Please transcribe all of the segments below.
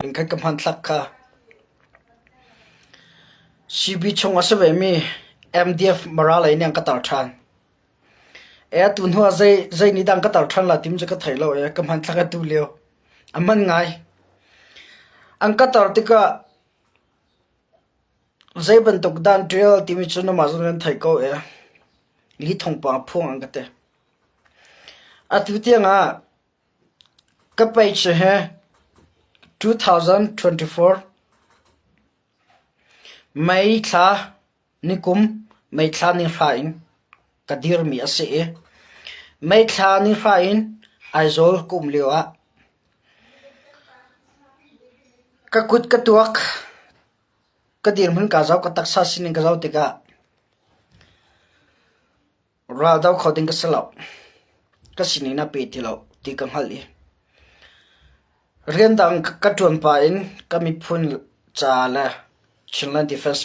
Khan ka hmanthlak kha CB chung a si vemi MDF Mara lei nih an ka tar ṭhan. E atu hnu ah zei zei nih dah an ka tar ṭhan la timi cu ka thei lo e ka hmanthlak atu lio. A man ngai. An ka tar tikah zei bantuk dah an ṭial timi cu namah zong nan theih ko e. Li thawngpang phuang an ka ti. Atu tiangah Ka page hi 2024 May thla nikum May thla nihra in ka dirmi a si i May thla nihra in Aizawl ka um lioah ka kut ka tuak, ka dirhmun kaa zoh, ka taksa sining ka zoh tikah Raldo kho ding ka si lo. Ka sining na pe ti lo ti ka hngalh i rian dang ka ṭuan pah in ka miphun ca le Chinland Defense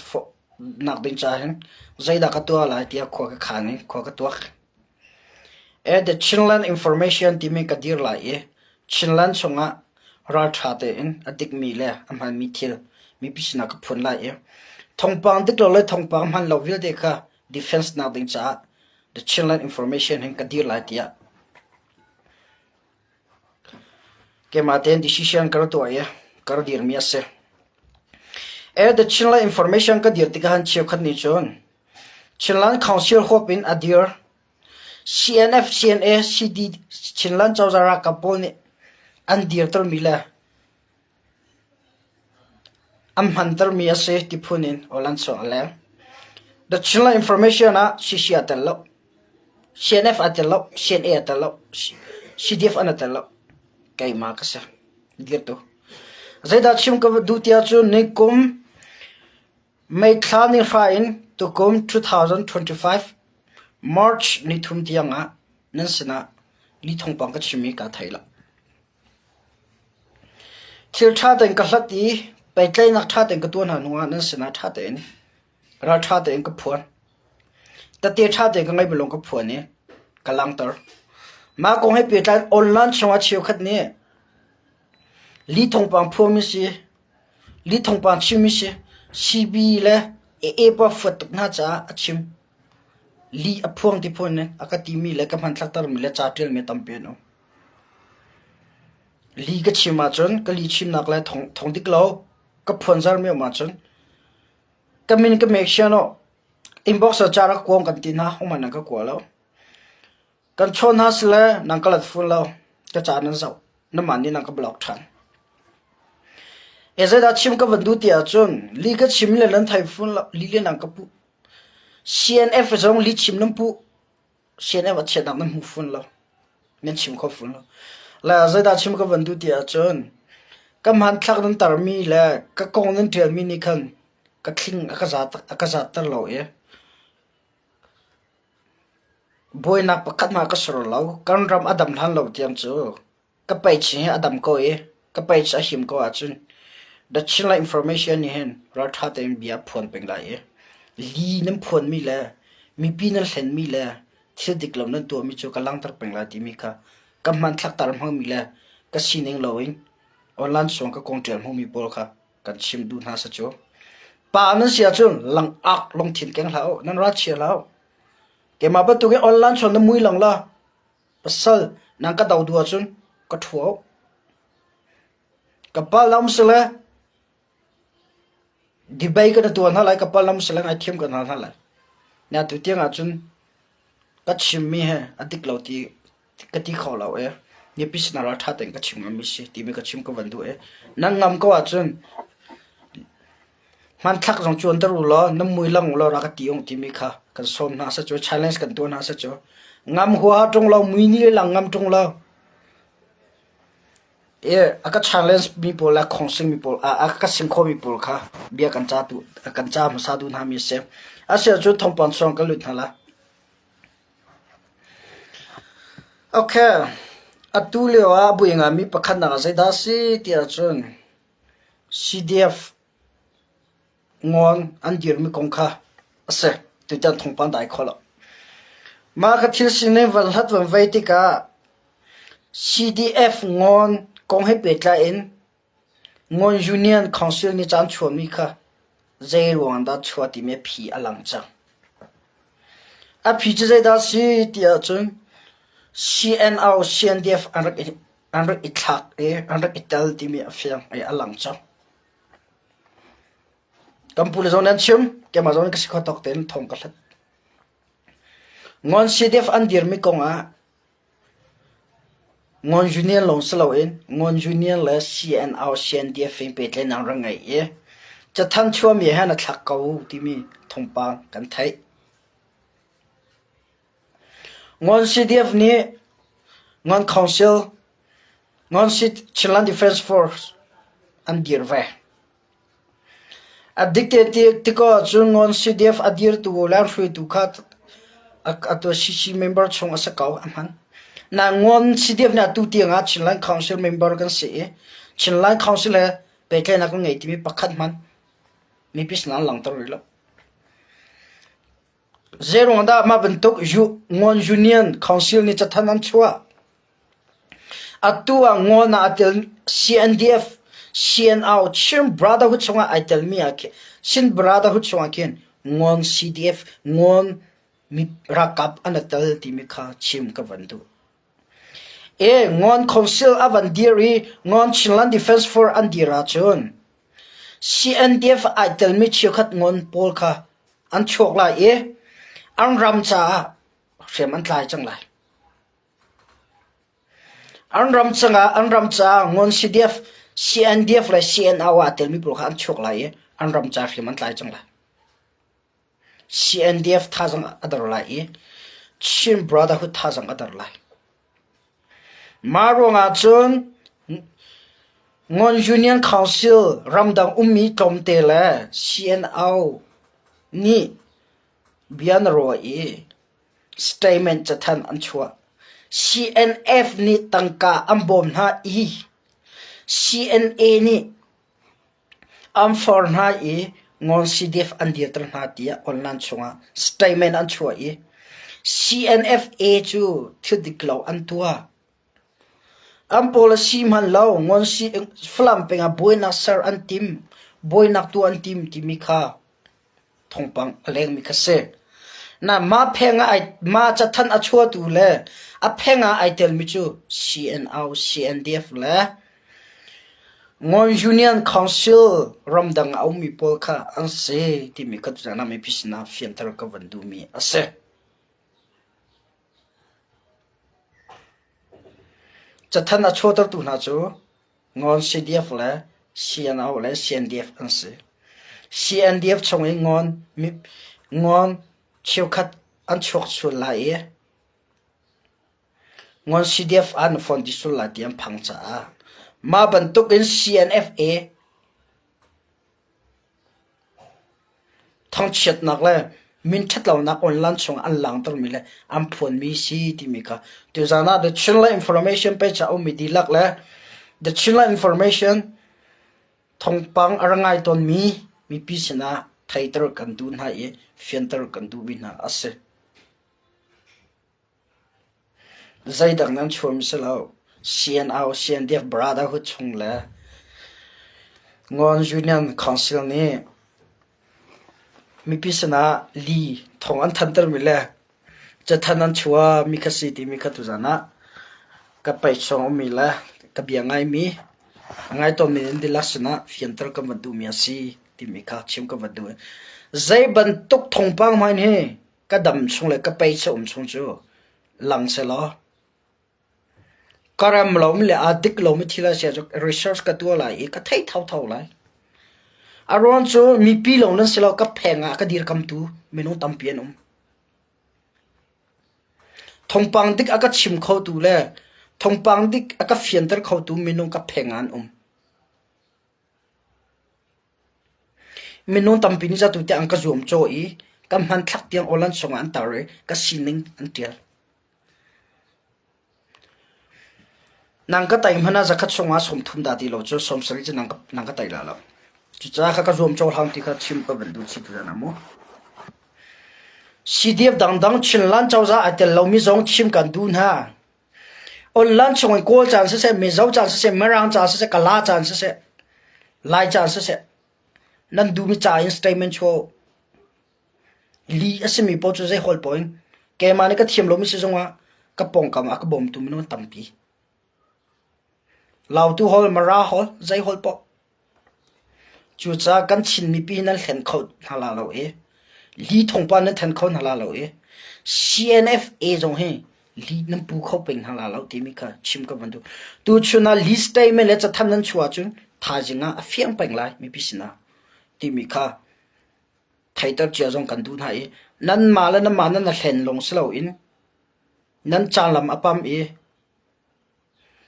nak ding ca hin zeidah ka tuah lai tiah khua ka khan i khua ka tuak. E The Chinland Information timi ka dir lai i Chinland chungah ralṭha tein a dikmi le a hmanmi thil mipi sinah ka phun lai i thawngpang dik lo le thawngpang hman lo vialte kha defense nak ding caah the Chinland Information hin ka dir lai tiah keimah tein decision ka ra tuah i ka ra dirmi a si. E the Chinland Information ka dir tikah han cheukhat nih cun Chinland Council huap in a dir CNF, CNA, CD Chinland cozah ralkap pawl nih an dirtermi le An hmantermi a si ti phun in aw-lan chuak a leng. The Chinland Information ah CC aa tel lo. CNF aa tel lo. CNA aa tel lo. CDF an aa tel lo. Keimah ka si. Dirtu. Zeidah chim ka duh ti ahcun nikum May thla ni hra in tukum 2025 March ni thum tiang ah nan sinah li thawngpang ka chimmi kaa thei lo. Thil ṭha tein ka hlat i pehtlaihnak ṭha tein ka tuah hna hnuah nan sinah ṭha tein ralṭha tein ka phuan. Tette ṭha tein ka ngeih balawng ka phuan i ka langhter. Mah kong he pehtlai in online chungah cheukhat nih li thawngpang phuami si, li thawngpang chimmi si, CB le AA pa fuat tuk hna caah a chim. Li a phuang ti phun in a ka timi le ka hmanthlaktermi le ca ṭialmi tampi an um. Li ka chim ahcun ka li chimnak le thawng dik lo ka phuanzarmi um ahcun ka min ka mek sian aw inbox ah ca rak kuang kan ti hna hohmanh nan ka kua lo. Kan chawn hna sile nan ka lat fun lo ka ca nan zoh namah nih nan ka block ṭhan. E zeidah chim ka van duh ti ahcun li ka chim le nan thei fun lo li le nan ka puh. CNF zong li chim nan puh. CNF a chiatnak nan hmu fun lo. Nan chim kho fun lo. Le zeidah chim ka van duh ti ahcun ka hmanthlak nan tarmi le ka kong nan ṭialmi nih khan ka thling a ka zat a ka zatter lo i buainak pakhat hmanh ka ser lo. Kan ram a dam hlan lo tiang cu Ka page hi a dam ko i ka page a him ko ahcun The Chinland Information nih hin ralṭha tein bia a phuan peng lai i li nan phuanmi le mipi nan hlenmi le thil dik lo nan tuahmi cu ka langhter peng lai timi kha ka hmanthlak tar hmangmi le ka sining loin online chung ka kong ṭial hmangmi pawl kha kan chim duh hna sa cu. Pa nan si ahcun langak lungthin keng hlah u, nan ralchia hlah u. Keimah bantukin online chung na mui lang la Pasal nang ka do duh ahcun ka ṭhu. Ka pal na um sile debate ka na tuah hna lai, ka pal na um sile ngaithiam ka hna hna lai. Na tu tiang ahcun ka chimmi he a dik lo ti ka ti kho lo e. Nipi sinah ral ṭha tein ka chim ngami si timi ka chim ka van duh e. Nan ngam ko ahcun Hmanthlak zong cuanter u law na mui lang u law rak ka ti ung timi kha kan sawm hna seh cu challenge kan tuah hna seh cu. Ngam huaha ṭung lo mui nih lang ngam ṭung lo. I a ka challenge mi pawl le khongsing mi pawl a ka sing kho mi pawl kha bia kan ca tu kan ca hmasa duh hna mi a si. A si ahcun thawngpang chuang ka lut hna la. Okay. Atu lio ah bui ngami pakhat nak ah zeidah a si ti ahcun CDF ngawn an dirmi kong kha a si. Tutan thawngpang dai kho lo. Mah ka thil sining van hlat van vei tikah CDF ngawn kong he pehtlai in Ngawn Union Council nih caan chuahmi kha zei ruang dah chuah timi a phi a lang cang. A phi cu zeidah a si ti ahcun CNO, CNDF an rak i an rak i thlak i an rak i tel timi a fiang i a lang cang. Kan pu le zong nih an chim, keimah zong nih ka si kho tawk tein thawng ka hlat. Ngawn CDF an dirmi kong ah Ngawn Union lawng si loin Ngawn Union le CNO, CNDF in pehtlaihnak rak ngei i cathanh chuahmi he na thlak ko timi thawngpang kan theih. Ngawn CDF nih Ngawn Council, Ngawn Chinland Defence Force an dir ve. A dik te tikah cun Ngawn CDF a dirtu le an hruaitu kha atu CC member chung a si ko, a hman. Na Ngawn CDF nih atu tiang ah Chinland Council member kan si i Chinland Council he pehtlaihnak kan ngei timi pakhat hmanh mipi sinah an langhter rih lo. Zeiruang dah mah bantuk Ngawn Union Council nih cathanh an chuah? Atu ah Ngawn ah aa tel CNDF, CNO, Chin Brotherhood chungah ai telmi ah khin Chin Brotherhood chungah khin Ngawn CDF, Ngawn ralkap an i tel timi kha chim ka van duh. E Ngawn Council a van dir i Ngawn Chinland Defense Force an dir ahcun CNDF ai telmi cheukhat Ngawn pawl kha an chuak lai i an ram caah hriam an tlai cang lai. An ram cangah an ram caah ngun CDF, CNDF le CNO ah aa telmi pawl kha an chuak lai i an ram ca hriam an tlai cang lai. CNDF thazang a dor lai i Chin Brotherhood thazang a dor lai. Mah ruangah cun Ngon Union Council ramdang ummi tlawmte le CNO nih bia na ruah i statement cathanh an chuah. CNF nih tangka an bawm hna i CNA nih an forh hna i Ngawn CDF an dirter hna tiah online chungah statement an chuah i CNFA cu thil dik lo an tuah. An policy hman lo Ngawn Falam peng ah buainak ser an tim, buainak tuah an tim timi kha thawngpang a lengmi kha si. Na mah pheng ah ai mah cathanh a chuahtu le a pheng ah ai telmi cu CNO, CNDF le Ngawn Union Council ramdang a ummi pawl kha an si timi kha tuzaan ah mipi sinah fianter ka van duhmi a si. Cathanh a chuahtertu hna cu Ngawn CDF le CNO le CNDF an si. CNDF chung i ngawn, ngawn cheukhat an chuak sual lai i ngawn CDF ah na fawn ti sual lai ti an phang caah mah bantuk in CNFA Thangchiatnak le minṭhatlonak online chungah an langhtermi le an phuanmi si timi kha tuzaan ah The Chinland Information page ah a ummi dihlak le The Chinland Information thawngpang a ra ngai tawnmi mipi sinah theiter kan duh hna i fianter kan duhmi hna a si. Zeidang nan chuam si lo. CNO, CNDF Brotherhood chung le Ngawn Union Council nih mipi sinah li thawng an thantermi le cathanh an chuahmi kha si timi kha tuzaan ah ka paih chung ummi le ka bia ngaimi a ngai tawnmi nan dihlak sinah fianter kan van duhmi a si timi kha chim ka van duh. Zei bantuk thawngpang hmanh hi ka dam chung le ka pei um chung cu lang selaw ka rem lomi le aa dik lomi thil a si ahcun research ka tuah lai i ka thei thotho lai. A ruang cu mipi lawng nan si lo ka pheng ah ka dirkamtu minung tampi an um. Thawngpang dik a ka chim khotu le thawngpang dik a ka fianter khotu minung ka pheng ah an um. Minung tampi nih zatu tiah an ka zuamcaw i ka hmanthlak tiang aw lansawng ah an tar i ka sining an ṭial. Nang ka tai hmanh ah zakhat chungah 30 dah ti lo cu 70 cu nang ka tai la lo. Cucaah kha ka zuamcaw hlang ti kha chim ka van duh chih tu na mu. CDF dangdang Chinland cozah ai tel lomi zong chim kan duh hna. Online chung in Kawl caan siseh, Mizo caan siseh, Mirang caan siseh, Kala caan siseh. Laica in siseh, nan duhmi ca in statement chuah u. Lih a simi paoh cu zei hawl paoh in keimah nih ka thiam lomi si zongah ka pawngkam ah ka bawmtu minung an tampi. Lautu hawl, Mara hawl, zei hawl paoh. Cucaah kan Chin mipi nan hlen kho hna la lo i li thawngpang nan then kho hna la lo i CNFA zong hi li nan pu kho peng hna la lo timi kha chim ka van duh. Tuchun ah list statement le cathanh nan chuah ahcun thaizing ah a fiang peng lai mipi sinah timi kha theiter cia zong kan duh hna i nanmah le nanmah nan i hlen lawng si loin nan caan lam a pam i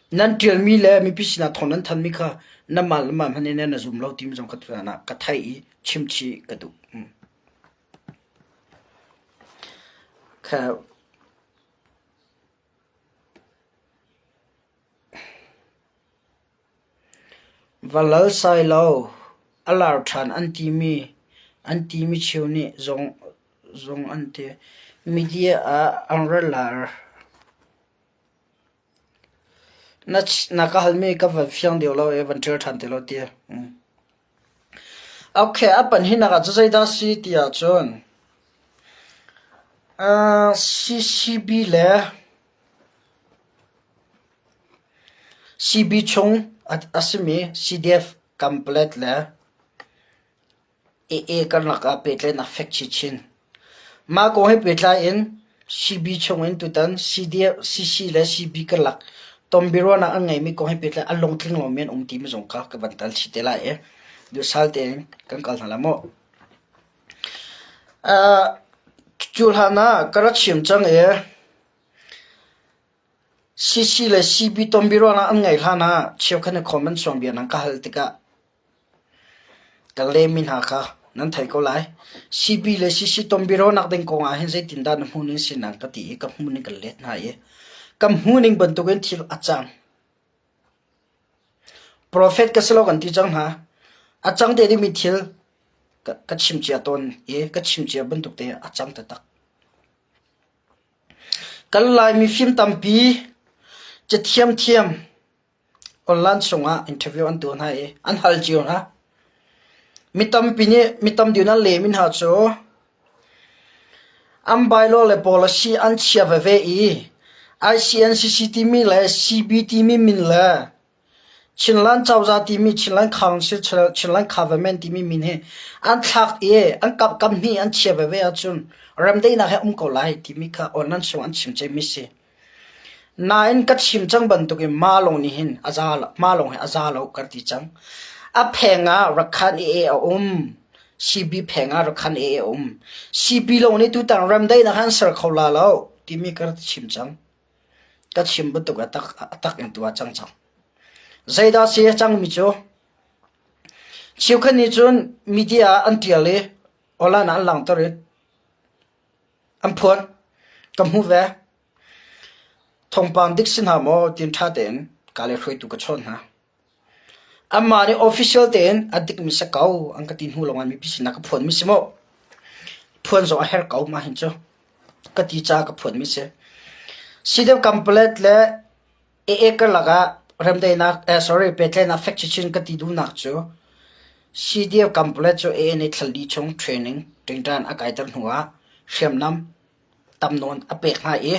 Nan ṭialmi le mipi sinah thawng nan thanmi kha nanmah le mah hmanh in na zum lo timi zong ka theih i chimchih ka duh. Va lal sai lo, a lar ṭhan an timi an timi cheu nih zong an ti. Media ah an ra lar. Na ka halmi ka van fiang deuh lo i van ṭial ṭhan te law ti. Okay, a panhinak ah cu zeidah si ti ahcun CCB le CB chung a simi CDF Kamplet le AA karlak ah pehtlaihnak fek chinchin. Mah kong he pehtlai in CB chung in tutan CC le CB karlak tonbiaruahnak an ngeimi kong he pehtlai a lungtling lomi an um timi zong kha ka van tal chih te lai i duhsal tein kan kal hna lai mu. Cu hlan ah ka rak chim cang i CC le CB tonbiaruahnak an ngeih hlan ah cheukhat nih comment suang bia nan ka hal tikah Ka lehmi hna kha nan theih ko lai. CB le CC tonbiaruahnak ding kong ah hin zeitindah na hmuhning si nan ka ti i ka hmuhning ka let hna i ka hmuhning bantukin thil a cang. Profet ka si lo kan ti cang hna. A cang te dingmi thil ka chim cia tawn i ka chim cia bantuk te a cang taktak. Kan Lai mifim tampi cathiam thiam Online chungah interview an tuah hna i an hal cio hna. Mi tampi nih mi tam deuh nan lehmi hna cu an bylaw le policy an chia veve i ICNCC timi le CB timi min le Chinland cozah timi Chinland Council Chinland Government timi min hi an thlak i an kam hnih an chia veve ahcun remdaihnak he um ko lai timi kha online chung an chim cemmi si. Nain ka chim cang bantukin mah lawng nih hin a za lo, mah lawng hi a za lo kan ti cang. A pheng ah Rakhan AA a um. CB pheng ah Rakhan AA a um. CB lawng nih tutan remdaihnak han ser kho la lo timi ka rak chim cang. Ka chim bantuk a tak, a tak in tu ah cang cang. Zeidah si a cangmi cu? Cheukhat nih cun media ah an ṭial i online ah an langhter i An phuan. Ka hmuh ve. Thawngpang dik si hna maw tiin ṭha tein ka le hruaitu ka chawnh hna. Anmah nih official tein a dikmi si ko an ka ti hnu lawngah mipi sinah ka phuanmi si maw? Phuan zong a herh ko mah hin cu. Ka ti caah ka phuanmi si. CDF Kamplet le AA karlak ah remdaihnak eh sorry pehtlaihnak fek chinchin ka ti duhnak cu CDF Kamplet cu AA nih thla li chung training ṭingṭan a kaiter hnu ah hriamnam tam nawn a pek hna i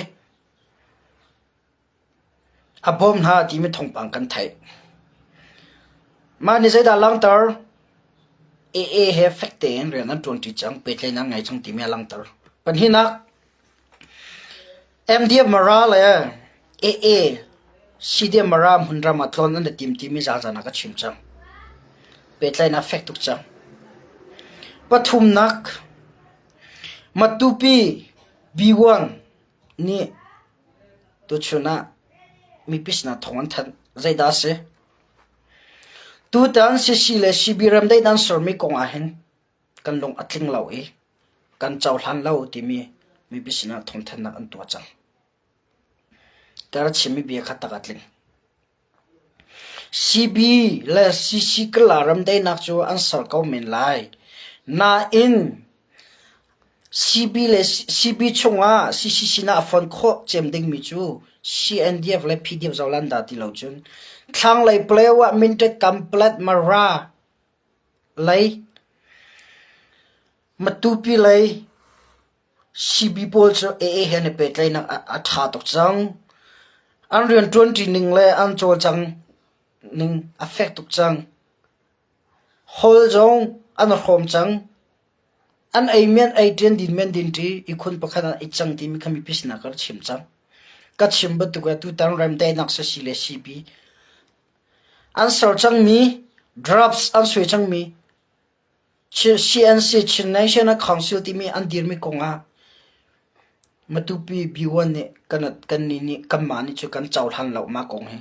a bawm hna timi thawngpang kan theih. Mah nih zeidah a langhter? AA he fek tein rian an ṭuanṭi cang, pehtlaihnak an ngei cang timi a langhter. Pahnihnak, MDF Mara le AA CDF Mara hmunram ah tlawn an i tim timi zaangzan ah ka chim cang. Pehtlaihnak fek tuk cang. Pathumnak, Matupi B1 nih tuchun ah mipi sinah thawng an thanh. Zeidah a si? Tutan CC le CB remdaih nan sermi kong ah hin kan lung a tling lo i kan cohlan lo timi mipi sinah thawngthanhnak an tuah cang. Ka ra chimmi bia kha tak a tling. CB le CC kala ramdaihnak cu an ser ko men lai. Nain CB le CB chungah CC sinah a fon khawh cem dingmi cu CNDF le PDF zolan dah ti lo cun thlanglei Palewa Mintet Kamplet Mara. Lei Matupi lei CB pawl cu AA he an i pehtlaihnak a ṭha tuk cang. An rianṭuanṭi ning le an cawlcang ning a fek tuk cang. Hol zong an i hrawm cang. An eimi an ei ṭi, an dinmi an din ṭi i khun pakhat ah i cang timi kha mipi sinah ka rak chim cang. Ka chim bantuk ah tutan remdaihnak sasi le CB an ser cangmi drafts an suai cangmi CNC Chin National Council timi an dirmi kong ah Matupi B1 nih kan kannih nih kanmah nih cu kan cohlan lo mah kong hi.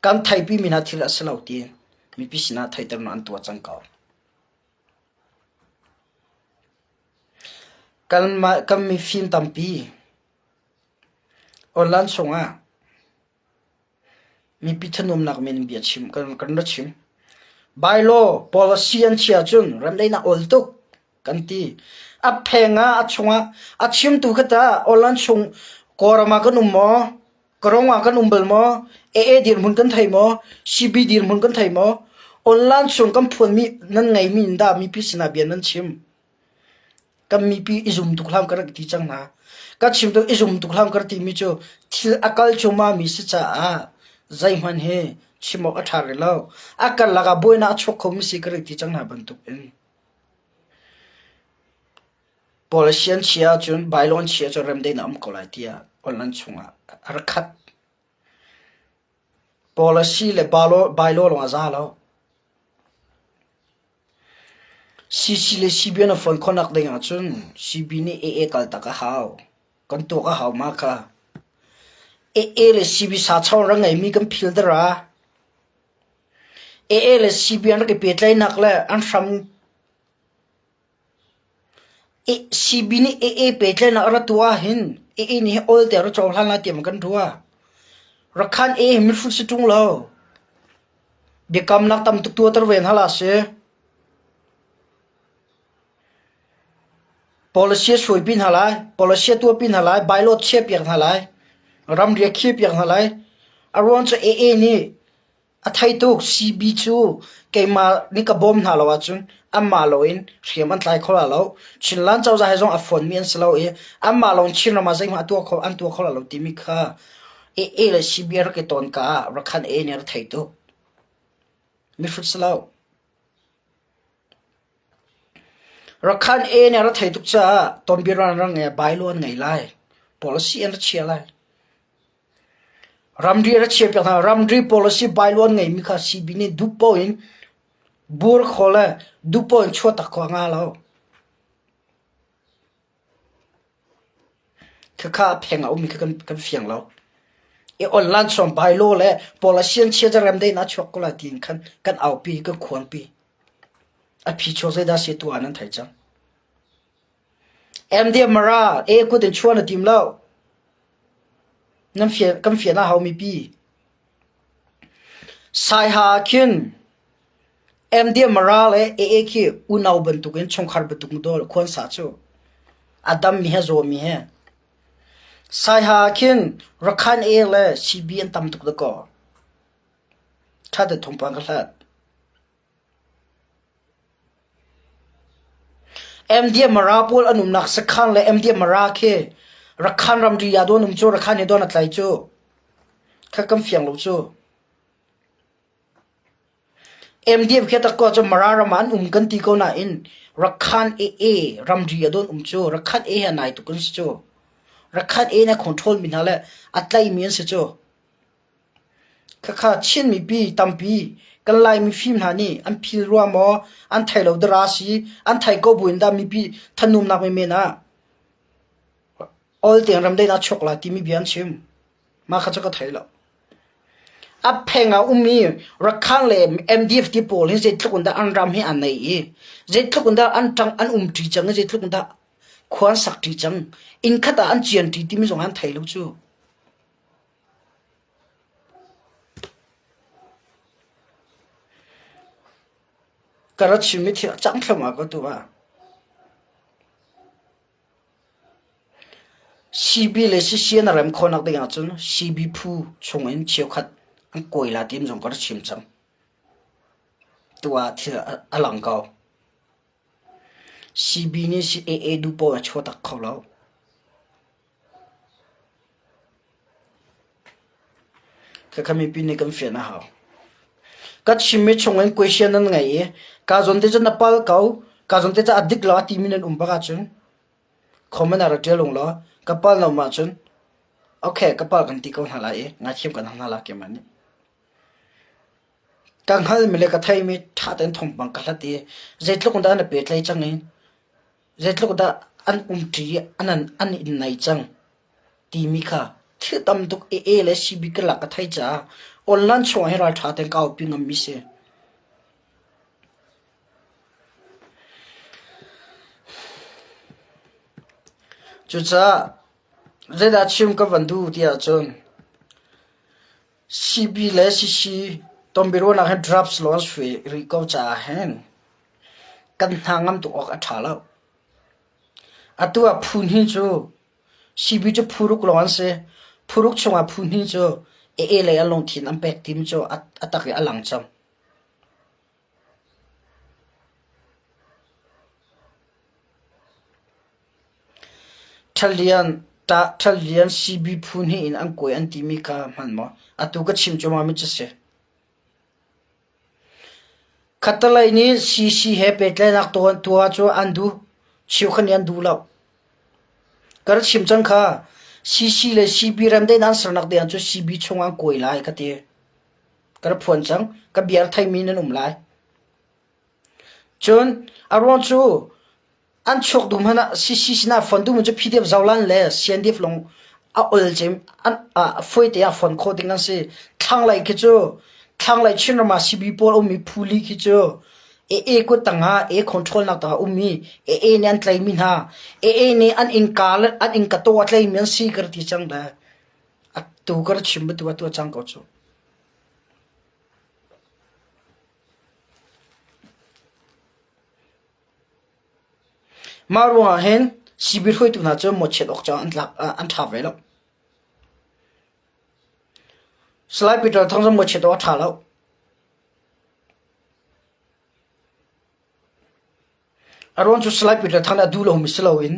Kan theihpimi hna thil a si lo tiin mipi sinah theihternak an tuah cang ko. Kanmah kan mifim tampi online chungah Mipi thanuamnak men in bia chim kan kan ra chim. Bylaw policy an chia cun remdaihnak awl tuk kan ti. A pheng ah a chungah a chimtu kha ta online chung Kawlram ah kan um maw? Karong ah kan um bal maw? AA dirhmun kan thei maw? CB dirhmun kan thei maw? Online chung kan phuanmi nan ngeimi in dah mipi sinah bia nan chim? Kan mipi i zum tuk hlah ka rak ti cang hna. Ka chim tuk i zum tuk hlah ka rak timi cu thil a kal cuahmahmi si caah zeihmanh hi chim awk a ṭha rih lo. A karlak ah buainak a chuak khomi si ka rak ti cang hna bantuk in. Policy an chia ahcun bylaw an chia ahcun remdaihnak a um ko lai tiah online chungah a rak khat. Policy le bylaw lawng a za lo. CC le CB an i fonh khawhnak ding ahcun CB nih AA kaltak a hau. Kan tuak a hau ma kha. AA le CB sacho rak ngeimi kan phil dara. AA le CB an rak i pehtlaihnak le an hram CB nih AA pehtlaihnak a ra tuah ahhin AA nih hi awl te a ra cohlan lai tiah maw kan ruah. Rakhan AA hi mihrut si ṭung lo. Biakamnak tam tuk tuahter ve hna hlah sih. Policy a suaipi hna lai, policy a tuahpi hna lai, bylaw chiahpiak hna lai, ramri a khiahpiak hna lai. A ruang cu AA nih A thei tuk. CB cu keimah nih ka bawm hna lo ahcun anmah loin hriam an tlai kho lai lo. Chinland cozah he zong a fonmi an si lo i anmah lawng Chinram ah zeihmanh a tuah kho an tuah kho lai lo timi kha AA le CB rak i tawn ka ah Rakhan A nih a rak thei tuk. Mihrut si lo. Rakhan A nih a rak thei tuk caah tonbiaruahnak rak ngei bylaw an ngei lai. Policy an ra chia lai. Ramri a ra chiahpiak hna. Ramri policy bylaw an ngeimi kha CB nih duh paoh in bur kho le duh paoh in chuahtak kho a ngah lo. Khakha a pheng a ummi kha kan, kan fiang lo. I online sawm bylaw le policy an chia rem dein a chuak ko lai tiin khan kan aupi kan khuangpi. A phi chuak zeidah si tu ah nan thei cang. MDM Mara e kut in chuan a tim lo. Nan fian, kan fian a hau mipi. Saiha khin MDM Mara le AA khi unau bantukin chungkhar bantuk dol khuan sa cu. A dam mi he zaw mi he. Saiha khin Rakhan A le CB an tam tuk da ko. Tha te thongpang ka hlat. MDM Mara pawl an umnak sakhan le MDM Mara khi Rakhan ramri ah dawn um cu Rakhan hi dawn a tlai cu kha kan fiang lo cu. MDF khi tak ko cu Mara ram ah an um kan ti ko nain Rakhan AA ramri ah dawn um cu Rakhan A he nai tuk an si cu. Rakhan A na control mi hna le a tlaimi an si cu. Khakha Chin mipi tampi kan Lai mifim hna nih an phil rua maw, an thei lo dara si, an thei ko buin dah mipi thanumnak menmen ah ol tein ramdaihnak chuak lai timi bia an chim. Mah kha cu ka thei lo. A pheng ah ummi Rakhan le MDF ti pawl hi zeitluk in dah an ram hi an nei i zeitluk in dah an ṭang an um ṭi cang i zeitluk in dah khua an sak ṭi cang inn khat ah an cian ṭi timi zong an thei lo cu. Ka ra chimmi thil a cang thluahmah ko tu ah. CB le CC na rem khawhnak ding ahcun CB phu chungin cheukhat an kawi la tiin zong ka ra chim cang. Tu ah thil a lang ko. CB nih CAA duh paoh a chuah tak kho lo. Khakha mipi nih kan fian a hau. Ka chimmi chungin question nan ngei i ka zawn te cu na pal ko, ka zawn te cu a dik lo a timi nan um bak ahcun comment ah ra ṭial ung law ka pal lo ma cun okay ka pal kan ti ko hna lai i ngaithiam kan hal hna la keimah nih. Ka hngalmi le ka theimi ṭha tein thawngpang ka hlat i zeitluk in dah na pehtlaih cang i zeitluk dah an umṭi i an an in nai cang timi kha thil tam tuk AA le CB ka lak ka theih caah online chungah hin ralṭha tein ka aupi ngammi si. Cucaah zeidah chim ka van duh ti ahcun CB le CC tonbiaruahnak hi drafts lawng an suai rih ko caah hin kan hna ngam tuk awk a ṭha lo. Atu ah phu hnih cu CB cu phu ruk lawng an si. Phu ruk chungah phu hnih cu AA lei an lungthin an pek timi cu a tak i a lang cang. Ṭhalian CB phu hnih in an kuai an timi kha hman maw? Atu ka chim cuahmahmi cu si. Khattalei nih CC he pehtlaihnak tuah cu an duh. Cheukhat nih an duh lo. Ka ra chim cang kha. CC le CB remdaihnak an sernak ding cu CB chung ah an kuai lai ka ti. Ka ra phuan cang. Ka bia a theimi nan um lai. Cun a ruang cu an chuak duh hmanh ah CC sinah fon duh cu PDF Zolan le CNDF lawng a ol cem an fuai te ah fon khawh ding an si. Thlanglei khi cu thlanglei Chinram ah CB pawl ummi phuli khi cu AA kut tangah A control nak tangah ummi AA nih an tlaimi hna AA nih an innka le an innka taw a tlaimi an si ka ti cang le atu ka chim tu atu a cang ko cu. Mah ruangah hin CB hruaitu hna cu mawhchiat awk cang an tlak an ṭha ve lo. Salai Peter Thang zong mawhchiat awk a ṭha lo. A ruang cu Salai Peter Thang nih a duh lomi si loin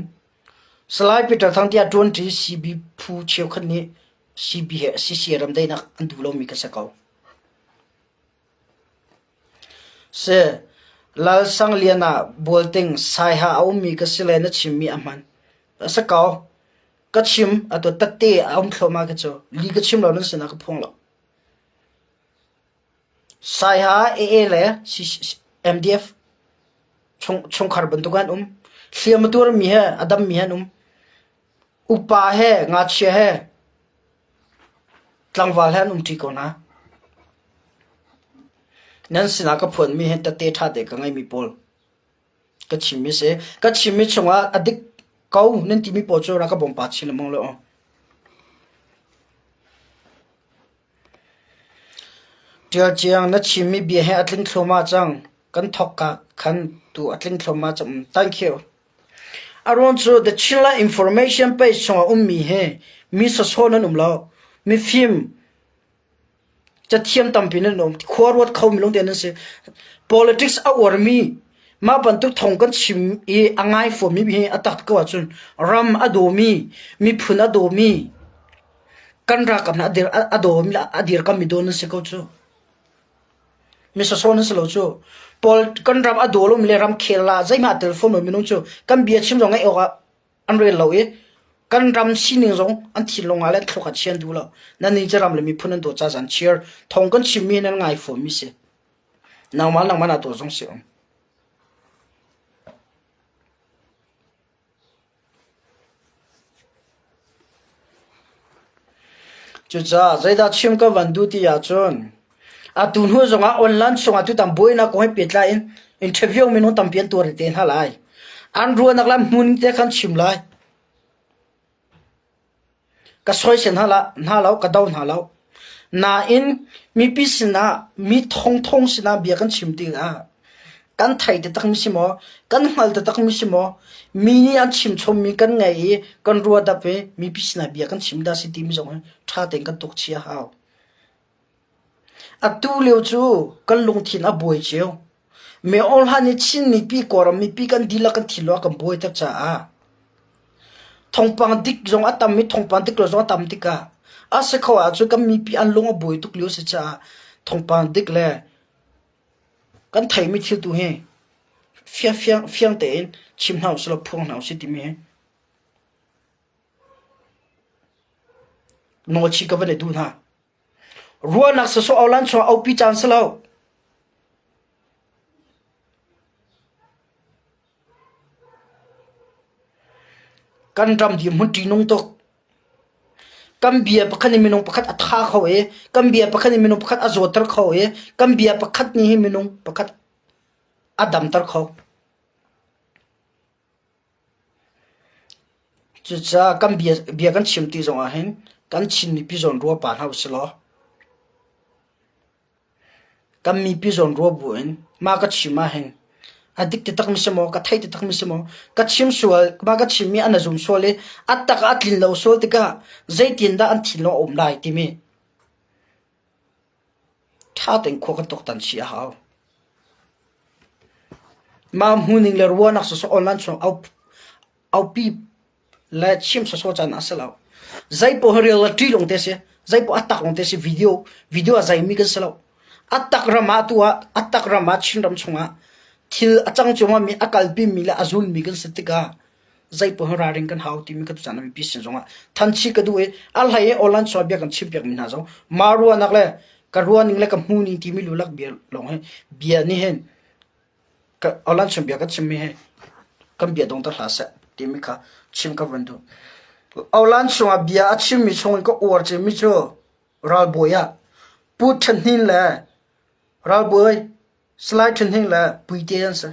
Salai Peter Thang tiah ṭuanṭi CB phu cheukhat nih CB he CC ramdaihnak an duh lomi ka si ko. Si, Lal Sang Lian ah Bualting Saiha a ummi ka si le na chimmi a hman. A si ko. Ka chim atu tette a um thluahmah khi cu. Li ka chim lo nan sinah ka phuang lo. Saiha AA le MDF chungkhar bantuk an um. Hliam a tuarmi he a dammi he an um. Upa he ngakchia he Tlangval he an umṭi ko hna. Nan sinah ka phuanmi hi tette ṭhate ka ngeimi pawl ka chimmi si. Ka chimmi chungah a dik ko nan timi pawl cu rak ka bawm pa chin lengmang law. Ṭial Ciang, na chimmi bia hi a tling thluahmah cang. Kan thawk ka khan tu a tling thluahmah cang. Thank you. A ruang cu The Chinland Information page chungah ummi hi mi sawsawh nan um lo. Mifim cathiam tampi nan um. Khua ruat khomi lawngte nan si. Politics a uarmi mah bantuk thong kan chim i a ngai fawnmi hi a tak ko ahcun ram a dawmi, miphun a dawmi, kan ralkap hna a dawmi a dirkammi daw nan si ko cu. Mi sawsawh nan si lo cu. Paul kan ram a daw lomi le ramkhel ah zeihmah tel fawn lo minung cu kan bia chim zong ngaih awk ah an rel lo i kan ram sining zong an thinlung ah le an thluak ah chia an duh lo. Nannih cu ram le miphun an dawt caah an cheer. Thong kan chimmi nan ngai fawnmi si. Nangmah nangmah na tuah zong si um. Cucaah zeidah chim ka van duh ti ahcun atu hnu zongah online chungah tutan buainak kong he pehtlai in interview minung tampi an tuar te hna lai. An ruahnak le hmun te khan chim lai. Ka soisel hna lo, ka do hna lo. Nain mipi sinah, mi thongthong sinah bia kan chim tikah kan thei taktakmi si maw, kan hngal taktakmi si maw, mi nih an chimchommi kan ngaih i kan ruahdap i mipi sinah bia kan chim dah si timi zong hi ṭha tein kan tuk chih a hau. Atu lio cu kan lungthin a buai cio. Me Aung Hlaing nih Chin mipi Kawlram mipi kan dihlak kan thinlung a kan buaiter caah thawngpang dik zong a tam i thawngpang dik lo zong a tam tikah a si kho ahcun kan mipi an lung a buai tuk lio a si caah thawngpang dik le kan theihmi thil tu hi fiang tein chim hna usih law phuang hna usih timi hi nawlchih ka van i duh hna. Ruahnak sawsawh aulan chuah aupi caan si lo. Kan ram dirhmun ṭihnung tuk. Kan bia pakhat nih minung pakhat a tha kho i kan bia pakhat nih minung pakhat a zawtter kho i kan bia pakhat nih hin minung pakhat a damter kho. Cucaah kan bia kan chim ti zongah hin kan Chin mipi zawn rua pa hna usih law kan mipi zawn rua buin mah ka chim ahhin a dik taktak mi si maw, ka theih taktak mi si maw, ka chim sual, mah ka chimmi an zum sual i a tak ah a tlin lo sual tikah zeitindah an thinlung a um lai timi Ṭha tein khua kan tuaktan chih a hau. Mah hmuhning le ruahnak sawsawh online chung aupi le chim sawsawh caan ah a si lo. Zeipaoh hi reality lawng te a si. Zeipaoh a tak lawng te a si. Video video a zaimi kan si lo. A tak ram ah tu ah a tak ram ah Chinram chungah thil a cang cuahmahmi a kalpimi le a zulmi kan si tikah zeipaoh hi ralring kan hau timi ka tuchan mipi sin zongah thanchi ka duh i a hlei i online chuah bia kan chim piak mi hna zong ma ruahnak le ka ruahning le ka hmuhning timi lulak bia lawng hi bia nih hin ka online chung bia kan chim mi hi kan bia dong ta hlah seh timi kha chim ka van duh. Online chungah bia a chimmi chung in ka uar cemmi cu ralbawi ah Pu Ṭhan Hnin le ralbawi Salai Ṭhan Hnin le Puite an si.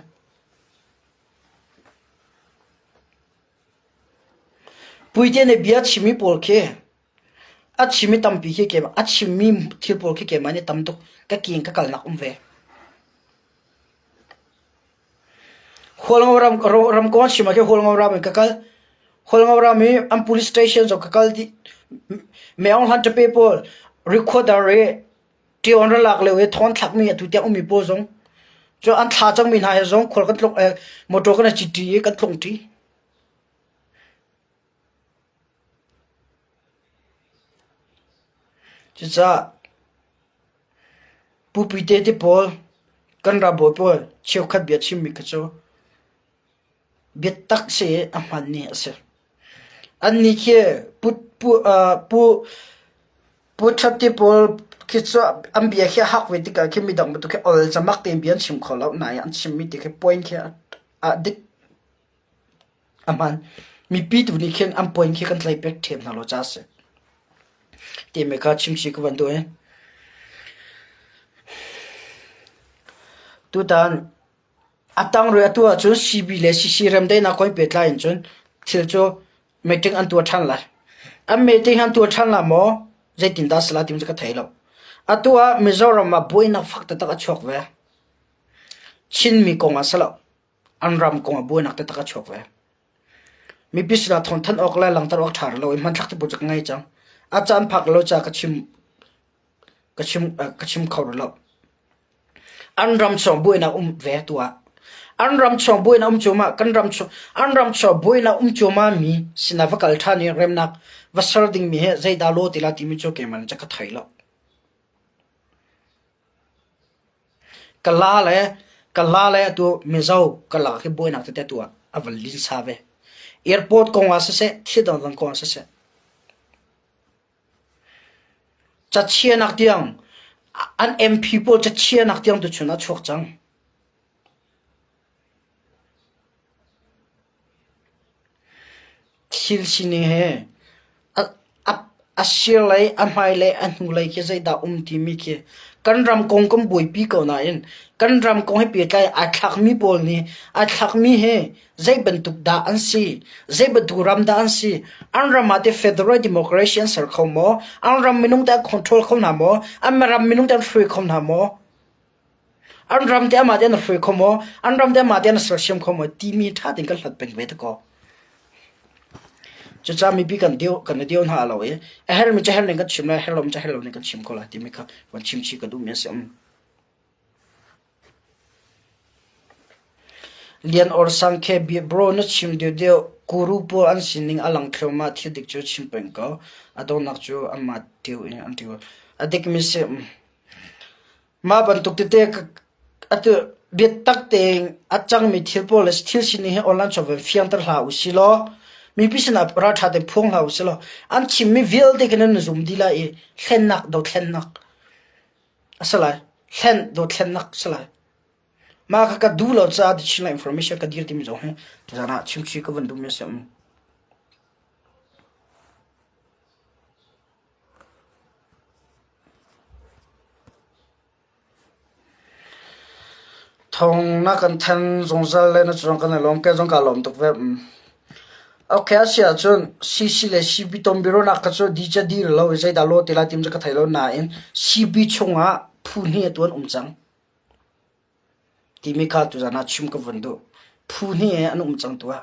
Puite nih bia a chimmi pawl khi a chimmi tampi khi keimah a chimmi thil pawl khi keimah nih tam tuk ka ke in ka kalnak um ve. Hualngo ram ram kong a chim ah khin Hualngo ram in ka kal. Hualngo ram i an police station zong ka kal dih. Meaung hlan ṭape pawl recorder i Ṭiawn ra lak lio i thawng thlakmi atu tiang ummi pawl zong cu an thla cangmi hna he zong khual kan tlung motor kan i cit-ṭi i kan tlungṭi. Cucaah Pupi te te pawl kan ralbawi pawl cheukhat bia chimmi kha cu biatak si i a hmanmi a si. Annih khi pu pu ṭhat ti pawl khi cu an bia khi a hak ve tikah khi midang bantuk khi ol zamak tein bia an chim kho lo nain an chimmi ti khi point khi a dik a hman. Mipi tu nih khin an point khi kan tlai pek ṭhiam hna lo caah a si. Timi kha chimchih ka van duh i tutan A tangrui atu ahcun CB le CC remdaihnak kong pehtlai in cun thil cu meeting an tuah ṭhan lai. An meeting an tuah ṭhan lai maw zeitindah a si lai timi cu ka thei lo. Atu ah Mizoram ah buainak fak taktak a chuak ve. Chinmi kong ah si lo. An ram kong ah buainak taktak a chuak ve. Mipi sinah thawngthanh awk le langhter awk ṭha lo in hmanthlak te pawl cu ka ngei cang. A caan phak lo caah ka chim ka chim ka chim kho rih lo. An ram chung buainak um ve tuah. An ram chung buainak um cuahmah kan ram chung an ram chung buainak um cuahmah mi sinah va kal ṭhan i remnak va ser dingmi hi zeidah law ti la timi cu keimah nih cun ka thei lo. Ka la le ka la le atu Mizo ka lak hi buainak tete tu ah a van linsa ve. Airport kong ah siseh, thil dangdang kong ah siseh. Cachianak tiang an MP pawl cachianak tiang tuchun ah chuak cang. Thil sining he a sirlei, a hmailei, a hnulei khi zeidah um timi khi kan ram kong kan buaipi ko nain kan ram kong he pehtlai aa thlakmi pawl nih aa thlakmi he zei bantuk dah an si, zei bantuk ram dah an si, an ram ah teh federal democracy an ser kho maw, an ram minung teh an control kho hna maw, an ram minung teh an hruai kho hna maw, An ram te amah te an hruai kho maw? An ram te amah te an sersiam kho maw? Timi ṭha tein kan hlat peng ve te ko. Cucaah mipi kan deu kan i deu hna lo i a hermi cu herning kan chim lai, a herh lomi cu herh loning kan chim ko lai timi kha van chim chih ka duhmi a si. Lian Or Sang Khe bro na chim deuhdeuh Guru pawl an sining a lang thluahmah thil dik cu chim peng ko. A donghnak cu anmah ṭio in an ṭio. A dikmi si. Mah bantuk tete atu biatak tein a cangmi thil pawl le thil sining hi online chawva fiangter hlah usih law mipi sinah ralṭha tein phuang hlah usih law an chimmi vialte khi nan zum dih lai i hlennak dothlennak a si lai. Hlen dothlennak a si lai. Mah kha ka duh lo caah The Chinland Information ka dir timi zong hi tuzaan ah chimchih ka van duhmi a si. Thawng na kan thanh zungzal le na cung kan i lawm. Kei zong kaa lawm tuk ve. Okay, a si ahcun CC le CB tonbiaruahnak kha cu di ca dir lo i zeidah law ti lai tim cu ka thei lo nain CB chungah phu hnih atu an um cang timi kha tuzaan ah chim ka vun duh. Phu hnih he an um cang tuah.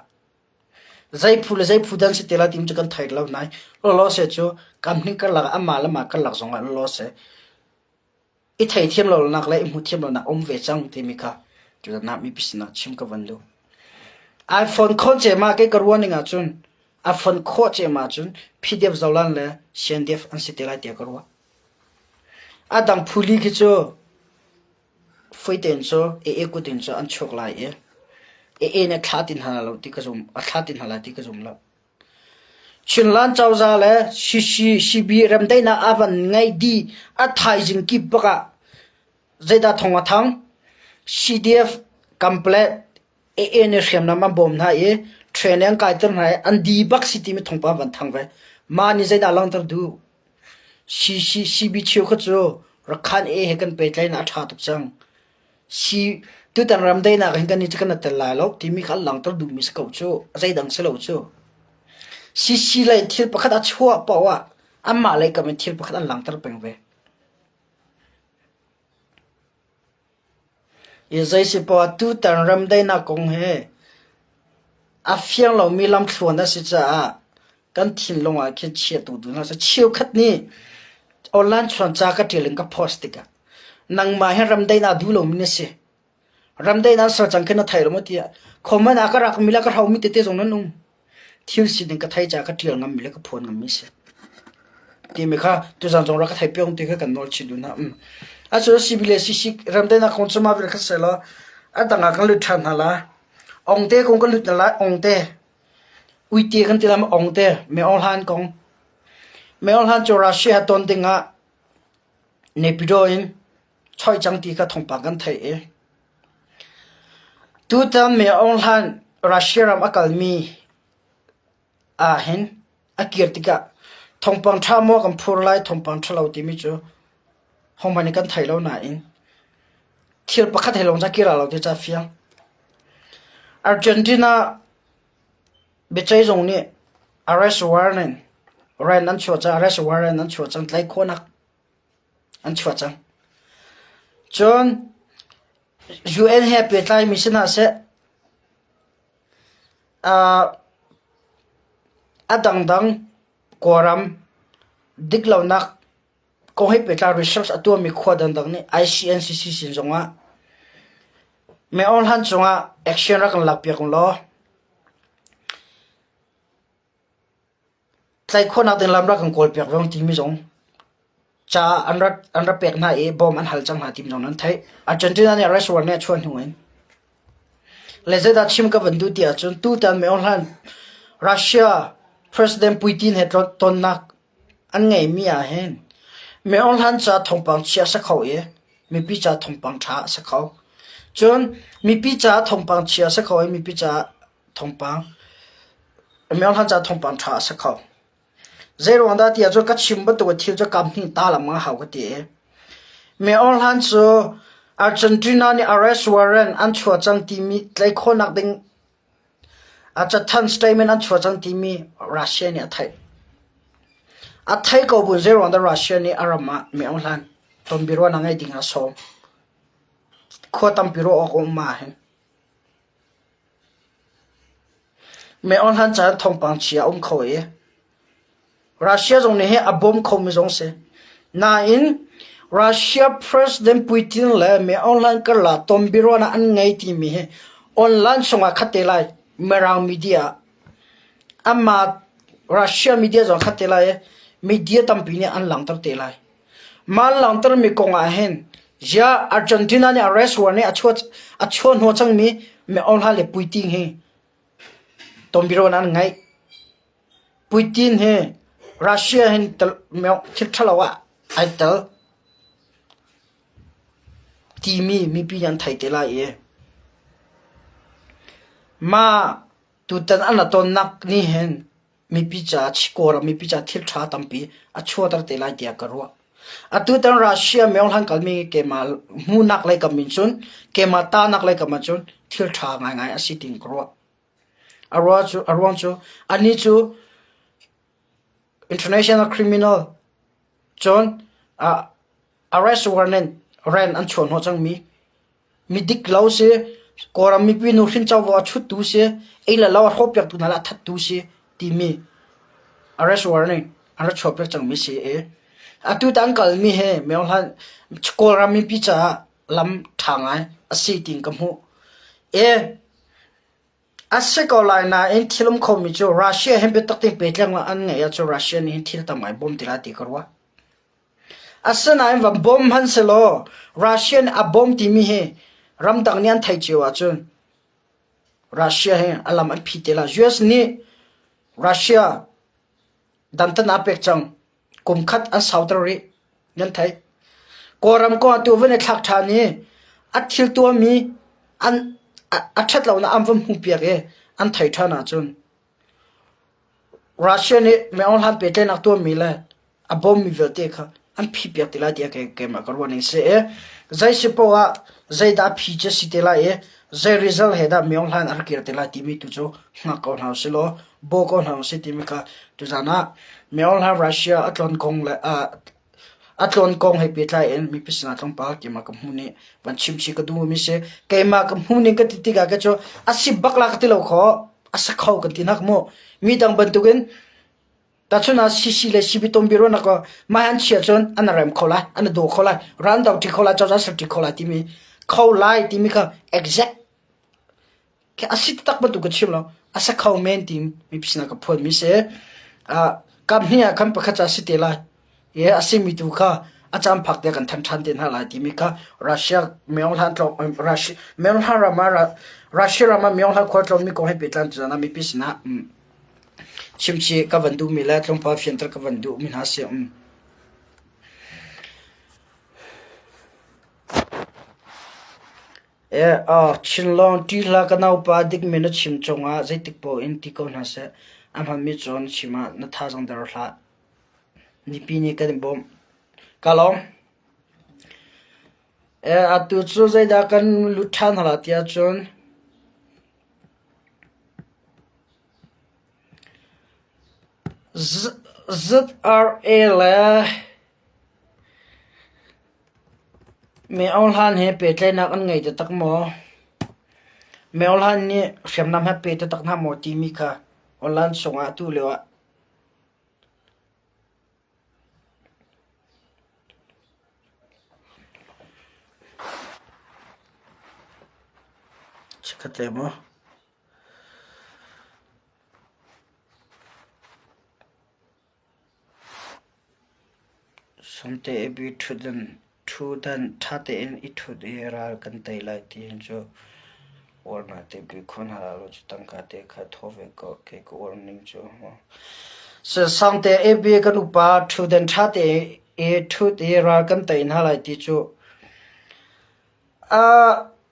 Zei phu le zei phu dan si te lai tim cu kan thei lo nain lawlaw se cu kam hnih karlak ah amah le mah karlak zongah lawlaw se i theithiam lonak le i hmuhthiam lonak um ve cang timi kha tuzaan ah mipi sinah chim ka van duh. iPhone khon cema ke ka ruah ning ahcun iPhone khawh cema cun PDF Zolan le CNDF an si te lai tiah ka ruah. A dang phuli khi cu Fuitein cu AA kut in cu an chuak lai i AA nih a thlah ti hna lo ti ka zum a thlah ti hna lai ti ka zum lo. Chinland cozah le CB remdaihnak a van ngeih dih a thaizing kip bak ah zeidah thawng a thang? CDF Kamplet AA nih hriamnam an bawm hna i train an kaiter hna i an di bak si timi thawngpang van thang ve. Mah nih zeidah langhter duh? CB cheukhat cu Rakhan A he kan pehtlaihnak a ṭha tuk cang. Si tutan ramdaihnak hin kan i kan i tel lai lo timi kha an langhter duhmi si ko cu. Zeidang si lo cu. CC lei thil pakhat a chuah paoh ah anmah lei kam in thil pakhat an langhter peng ve. I zei si poah tutan remdaihnak kong hi a fiang lomi lamthluan a si caah kan thinlung ah khin chiatu duh hna seh. Cheukhat nih online chuan ca ka ṭial in ka post tikah nangmah hi remdaihnak duh lomi na si. Ramdaihnak ser cang khi na thei lo maw tiah comment ah ka rakmi le ka hromi tete zong nan um. Thil sining ka thei caah ka ṭial ngammi le ka phuan ngammi si. Timi kha tuzan zong rak ka thei piong ti kha kan nawl chih duh hna. Um. Acu CB le CC ramdaihnak kong cu mah vial kha seh law a dang ah kan lut ṭhan hna la. Ongte kong kan lut hna lai ongte. Uite kan ti lai ma ongte me ong hlan kong. Me ong hlan cu Russia ton ding ah Naypyidaw in choi cang ti kha thawngpang kan theih i tutan Min Aung Hlaing Russia ram a kalmi ahhin a kir tikah thawngpang ṭha maw kan phur lai thawngpang ṭhalo timi cu hohmanh nih kan thei lo nain thil pakhat he lawng ca kir lo ti ca fiang. Argentina biaceih zung nih arrest warrant an chuah cang arrest warrant an chuah cang tlaih khawhnak an chuah cang. Cun UN he pehtlaimi si hna seh, a dangdang Kawlram diklonak kong he pehtlai research a tuahmi khua dangdang nih ICNCC sin zongah Min Aung Hlaing cungah action rak kan lakpiak ulaw Tlaih khawhnak ding lam rak kan kawlpiak ve timi zong ca an rak an rak pek hna i bawm an hal cang hna timi zong nan theih. Argentina nih restaurant nih a chuah hnu in. Le zeidah chim ka van duh ti ahcun tutan Min Aung Hlaing Russia President Putin he tonnak an ngeihmi ah hin Min Aung Hlaing ca thawngpang chia a si kho i mipi ca thawngpang ṭha a si kho. Cun mipi ca thawngpang chia a si kho i mipi ca thawngpang Myohlan ca thawngpang ṭha a si kho. Zeiruang dah ti ahcun ka chim bantuk in thil cu kam hnih ta lengmang a hau ka ti i. Myohlan cu Argentina nih arrest warrant an chuah cang timi tlaih khawhnak ding a cathanh statement an chuah cang timi Russia nih a theih. A thei ko bu zeiruang dah Russia nih a ram ah Myohlan tonbiaruahnak ngei ding ah a sawm. Khua tampi ruah awk a um ah hin. Mei-awn hlan caan thawngpang chia a um kho i Russia zong nih hi a bawm khomi zong si. Nain Russia President Putin le Mei Aung Hlaing karlak tonbiaruahnak an ngei timi hi Online chungah khat te lai Mirang media anmah Russia media zong khat te lai i media tampi nih an langhter te lai. Mah an langhtermi kong ah hin ziah Argentina nih arrest war nih a chuah a chuah hnawh cangmi Min Aung Hlaing le Putin hi tonbiaruahnak an ngeih. Putin hi Russia hin thil ṭhalo ah ai tel timi mipi nih an theih te lai i mah tutan an ra tonnak nih hin mipi ca Kawlram mipi ca thil ṭha tampi a chuahter te lai tiah ka ruah. Atutan Russia myohlan kalmi keimah hmuhnak lei kam in cun keimah tahnak lei kam ah cun thil ṭha ngaingai a si tiin ka ruah. A ruang cu anih cu international criminal cun arrest warrant rent an chuah hnawh cangmi midik lo si, Kawlram mipi nuhrin covo a chuttu si, ei le lo a hrawhpiaktu hna le a thattu si timi arrest warrant an rak chuahpiak cangmi si i atu tan kalmi hi Myohlan Kawlram mipi caah lam ṭha ngai a si tiin ka hmuh. E A si ko lai nain thil um khomi cu Russia he biatak tein pehtlaihnak an ngeih ahcun Russia nih hin thil tam ngai bawm ti lai ti ka ruah. Asinain va bawm hmanh sehlaw Russia nih a bawm timi hi ramdang nih an theih cio ahcun Russia hi a lam an phih te lai. US nih Russia dantat a pek cang. Kum khat an sauter rih. Nan theih. Kawlram kong ah tu van i thlak ṭhan i a thil tuahmi an a ṭhat lonak an van hmuhpiak i an theih ṭhan ahcun Russia nih Min Aung Hlaing pehtlaihnak tuahmi le a bawmmi vialte kha an phihpiak ti lai tiah keimah ka ruah ning si i zei si poah ah zeidah phi cu si te lai i zei result he dah Min Aung Hlaing a rak kir te lai timi tu cu hngak ko hna usih law baw ko hna usih timi kha tuzan ah Min Aung Hlaing Russia a tlawn kong le a tlawn kong he pehtlai in mipi sinah tlawmpal keimah ka hmuh nih van chim chih ka duhmi si. Keimah ka hmuh ning ka ti tikah ka cu a si bak la ka ti lo kho a si kho kan ti nak mu. Mi dang bantukin tachun ah CC le CB tom biro nak mah an chia cun an rem kho lai an do kho lai ran do ṭi kho lai cozah ser ṭi kho lai timi kho lai timi kha exact Khi a si taktak bantuk ka chim lo. A sa kho men ti mipi sinah ka phuanmi si. Kam hnih ah khan pakhat ca si te lai. I a simi tu kha a caan phak te kan than ṭhan te hna lai timi kha Russia Myeong Hlan tlawng Russia Myeong Hlan ram ah Russia ram ah Myeong Hlan khua tlawngmi kong he pehtlai tuzan ah mipi sinah chimchih ka van duhmi le tlawmpal fianter ka van duhmi hna si. Chinlawng ṭih hlah ka naupa dikmi na chim cungah zeitik paoh in ti ko hna seh. A hmanmi cu na chim ah na thazaang der hlah. Mipi nih kan in bawmh. Ka lawm. Atu cu zeidah kan lut ṭhan hna lai tiah cun ZRA le Min Aung Hlaing he pehtlaihnak an ngei taktak maw? Min Aung Hlaing nih hriamnam he pe taktak hna maw timi kha online chungah atu lio ah chikkhat te maw? Sangte i ṭhutdan ṭha tein i ṭhut i ral kan tei lai ti hin cu uar ngai te bik khon hlah law cu tangka te kha thaw ve ko kei ka uar ning cu. Sangte i bi kan upa ṭhutdan ṭha tein i ṭhut i ral kan tei hna lai ti cu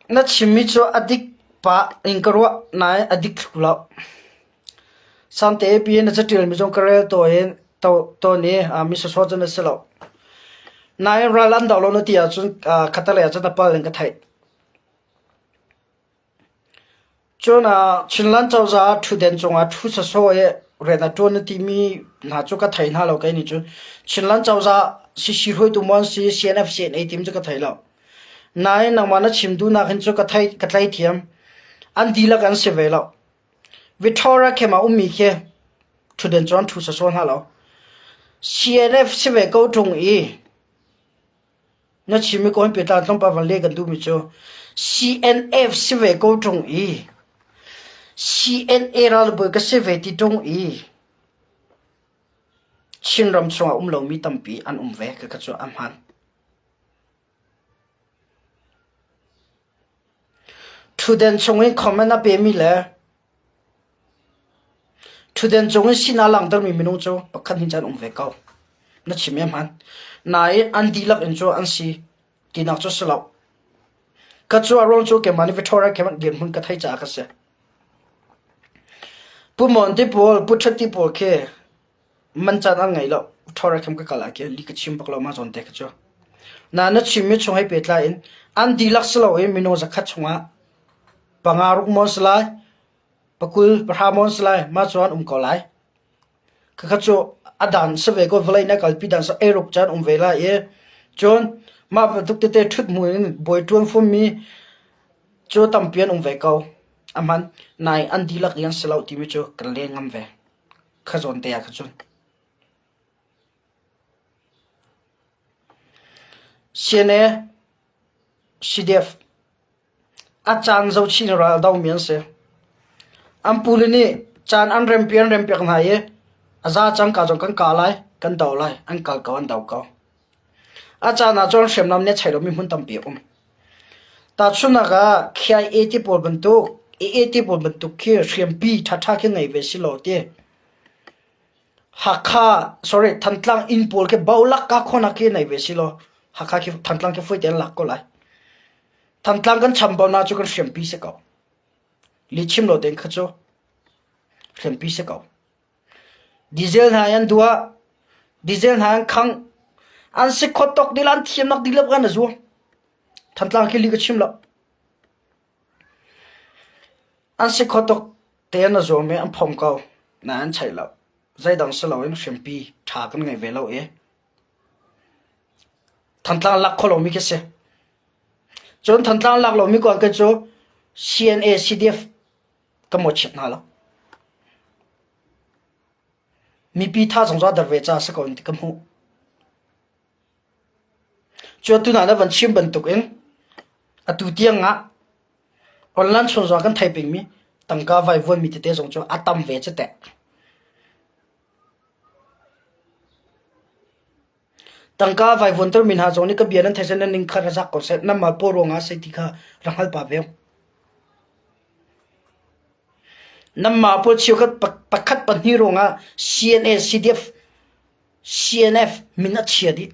Na chimmi cu a dik pah in ka ruah nain a dik thlu lo. Sangte pi na caṭialmi zong ka rel tawn i mi sawsawh cu na si lo. Nain ral an do lo na ti ahcun khatalei ahcun na pal in ka theih. Cun Chinland cozah ṭhutden cungah ṭhu sawsawh i rian a ṭuan na timi hna cu ka thei hna lo kei nih cun. Chinland cozah CC hruaitu maw an si, CNF CNA timi cu ka thei lo. Nain nangmah na chim duhnak hin cu ka thei ka tlai thiam. An dihlak an si ve lo. Victoria camp ah ummi khi ṭhutden cun an ṭhu sawsawh hna lo. CNF si ve ko ṭung i Na chimmi kawn pehtla tlawmpal van leh kan duhmi cu. CNF si ve ko ṭung i CNA ralbawi ka si ve ti ṭung i Chinram chungah um lomi tampi an um ve khakha cu a hmaan. Ṭhutden chung in comment a pemi le ṭhutden cung in sinak langhtermi minung cu pakhat hnih cu an um ve ko. Na chim i a hmaan. Nain an dihlak in cu an si tinak cu si lo. Ka cu a ruang cu keimah nih Victoria khe dirhmun ka theih caah ka si. Pu Mon ti pawl, Pu Ṭhat ti pawl khi man caan an ngei lo. Victoria khem ka kal ah khi li ka chim bak lo mah zawn te kha cu. Na na chimmi chung hei pehtlai in an dihlak si lo i minung zakhat chungah panga ruk maw si lai, pakul pahra maw si lai, mah cu an um ko lai. Khakha cu a dan si ve ko vawlei na kalpi dan si eiruk caan um ve lai i cun mah bantuk tete ṭhut hmu in bawi ṭuan fummi cu tampi an um ve ko. A hman nai an dihlak i an si lo timi cu kan leng ngam ve. Kha zawn te ah kha cun. CNA, CDF A caan zohchih in ral a domi an si. An pule nih caan an rempi an rempiak hna i a za cangka zong kan kah lai, kan do lai, an kal ko, an do ko. A caan ah cun hriamnam nih a chei lomi hmun tampi a um. Tahchunhnak ah KIA ti pawl bantuk, AA ti pawl bantuk khi hriampi ṭhaṭha khi ngei ve si law ti. Hakha, sorry, Thantlang inn pawl khi bolak ka khawnak khi nei ve si law Hakha khi Thantlang khi fawi tein lak ko lai. Thantlang kan chambaunak cu kan hriampi si ko. Lihchim lo tein kha cu hriampi si ko. Diesel hna an duah, diesel hna an khang, an si khawt tok dil an thiamnak dihlak kan a zuam. Thantlang khi li ka chim lo. An si khawt tok te an a zuam i an phom ko. Na an chaih lo. Zeidang si loin hriampi ṭha kan ngei ve lo i Thantlang lak kho lomi khi si. Cun Thantlang lak lomi kuan khi cu CNA, CDF ka mawhchiat hna lo. Mipi tha zong cu a der ve caah si ko in ti ka hmuh. Cu atu na van chim bantukin atu tiang ah online chung zong kan thei pengmi tangka vaivuanmi tete zong cu a tam ve cu teh. Tangka vaivuantermi hna zong nih ka bia nan theih seh nan ning kha ra zak ko seh, nanmah paw ruangah a si ti kha ra hngal pah ve. Nanmah pawl cheukhat pakhat pahnih ruangah CNA, CDF, CNF min a chia dih.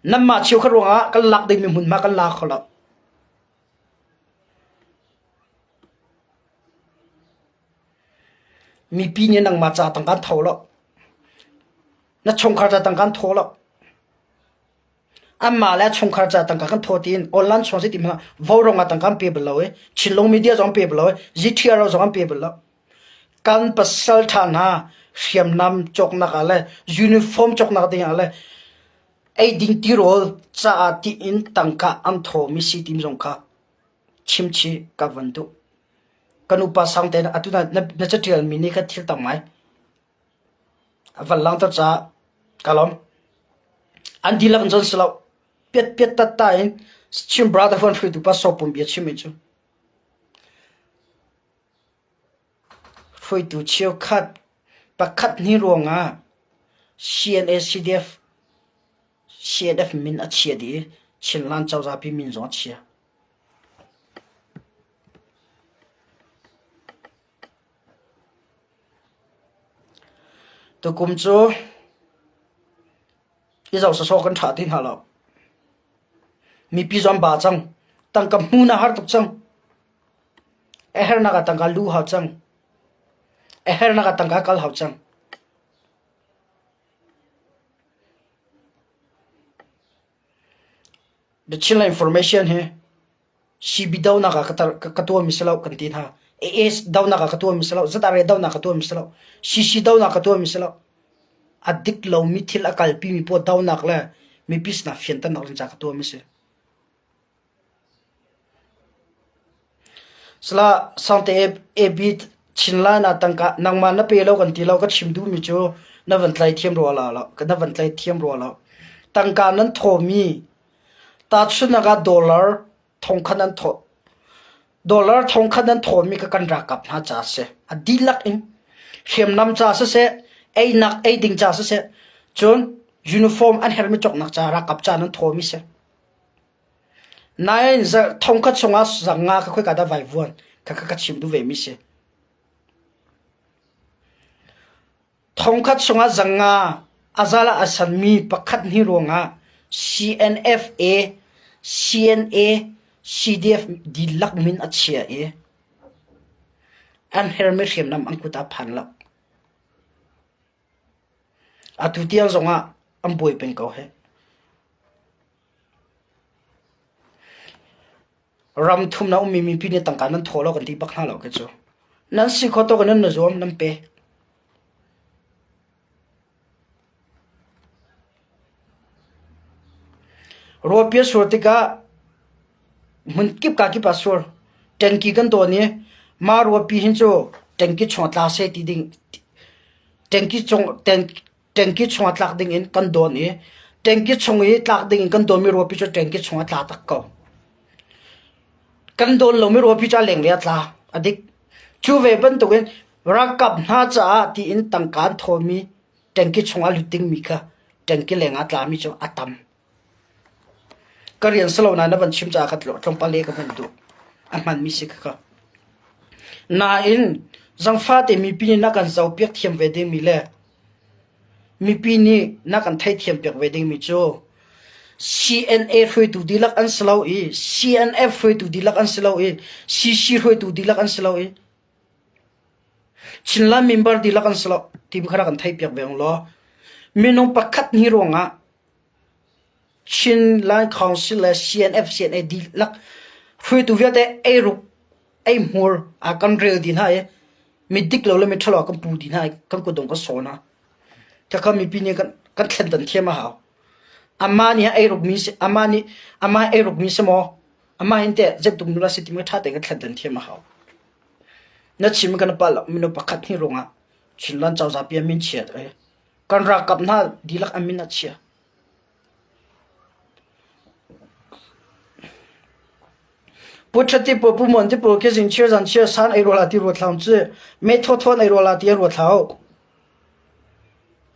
Nanmah cheukhat ruangah kan lak dingmi hmunhma kan la kho lo. Mipi nih nangmah ca tang kan tho lo. Na chungkhar ca tang kan tho lo. Anmah le chungkhar ca tangka kan thaw tiin online chung si ti hmanh ah vaurawng ah tangka an pe bal lo i Chinlung media zong an pe bal lo i GTR zong an pe bal lo. Kan pasal ṭha hna hriamnam cawknak ah le uniform cawknak ding ah le eiding tirawl caah tiin tangka an thawmi si tim zong kha chimchih ka van duh. Kan upa sang tein atu na, na caṭialmi nih kha thil tam ngai a van langhter caah ka lawm. An dihlak in cun si lo. Piat piat tat ta in Chin Brother huan hruaitu pa Sopum bia chimmi cu Hruaitu cheukhat pakhat hnih ruangah CNA CDF CNF min a chia dih i Chinland cozah pi min zong a chia. Tukum cu i zoh sawsawh kan ṭha ti hna lo. Mipi zong ba cang. Tangka hmun a har tuk cang. A hernak ah tangka luh hau cang. A hernak ah tangka kal hau cang. The Chinland Information hi CB donak ah ka tuahmi si lo kan ti hna. AS donak ah ka tuahmi si lo. ZRA donak ka tuahmi si lo. CC donak ka tuahmi si lo. A dik lomi thil a kalpimi pawl donak le mipi sinah fianternak ding ca ka tuahmi si. Sala Sangte AB Chinland ah tangka nangmah na pe lo kan ti lo ka chim duhmi cu. Na van tlai thiam rua la lo. Na van tlai thiam rua lo. Tangka nan thawmi tahchunhnak ah dollar thongkhat nan thawh dollar thongkhat nan thawmi kha kan ralkap hna ca a si. A dihlak in hriamnam ca siseh, einak ei ding ca siseh, cun uniform an herhmi cawknak ca ralkap ca nan thawmi si. Nain thongkhat chungah zang nga kha khoika dah vaivuan kha ka chim duh vemi si. Thongkhat chungah zang nga a zal ah a sanmi pakhat hnih ruangah CNFA, CNA, CDF dihlak min a chia i an hermi hriamnam an kut ah phan lo. Atu tiang zongah an buai peng ko hih. Ram thum na ummi mipi nih tangka nan thaw lo kan ti bak hna lo khi cu. Nan si kho tawk in nan na zuam nan pe. Ruahpi a sur tikah hmunkip kakip ah sur. Ṭengki kan tawn i mah ruahpi hin cu ṭengki chung tla seh ti ding ṭengki cung ṭengki chung ah tlak ding in kan dawn i ṭengki chung i tlak ding in kan dawnmi ruahpi cu ṭengki chung ah tla tak ko. Kan dawn lomi ruahpi cu a lenglei ah tla. A dik. Cu ve bantukin ralkap hna caah tiin tangka an thawmi ṭengki chung ah lut dingmi kha ṭengki leng ah tlami cu a tam. Ka rian si lo nain na van chim caah ka tlawmpal le ka hman duh. A hmanmi si kha. Nain zangfate mipi nih na kan zohpiak thiam ve dingmi le mipi nih na kan theithiam piak ve dingmi cu CNA hruaitu dihlak an si lo i CNF hruaitu dihlak an si lo i CC hruaitu dihlak an si lo i Chinland member dihlak an si lo ti kha rak kan theihpiak ve ung law minung pakhat hnih ruangah Chinland Council le CNF CNA dihlak hruaitu vialte eiruk eihmur a kan rel dih hna i mi dik lo le mi ṭhalo kan pu dih hna i kan kutdong kan sawn hna. Khakha mipi nih kan kan thlendan thiam a hau. Amah nih eiruk mi si amah nih amah eiruk mi si maw amah hin teh zeitluk nula si timi ṭha tein kan thlendan thiam a hau. Na chim kan pal lo mino pakhat hnih ruangah Chinland cozah pi a min chiat ai. Kan ralkap hna dihlak an min a chia. Pu Ṭhat ti pawl, Pu Muan ti pawl khi zingchir zanchir san ei rua ti ruat hlah cu me thawthawn ei rua ti ruat hlah.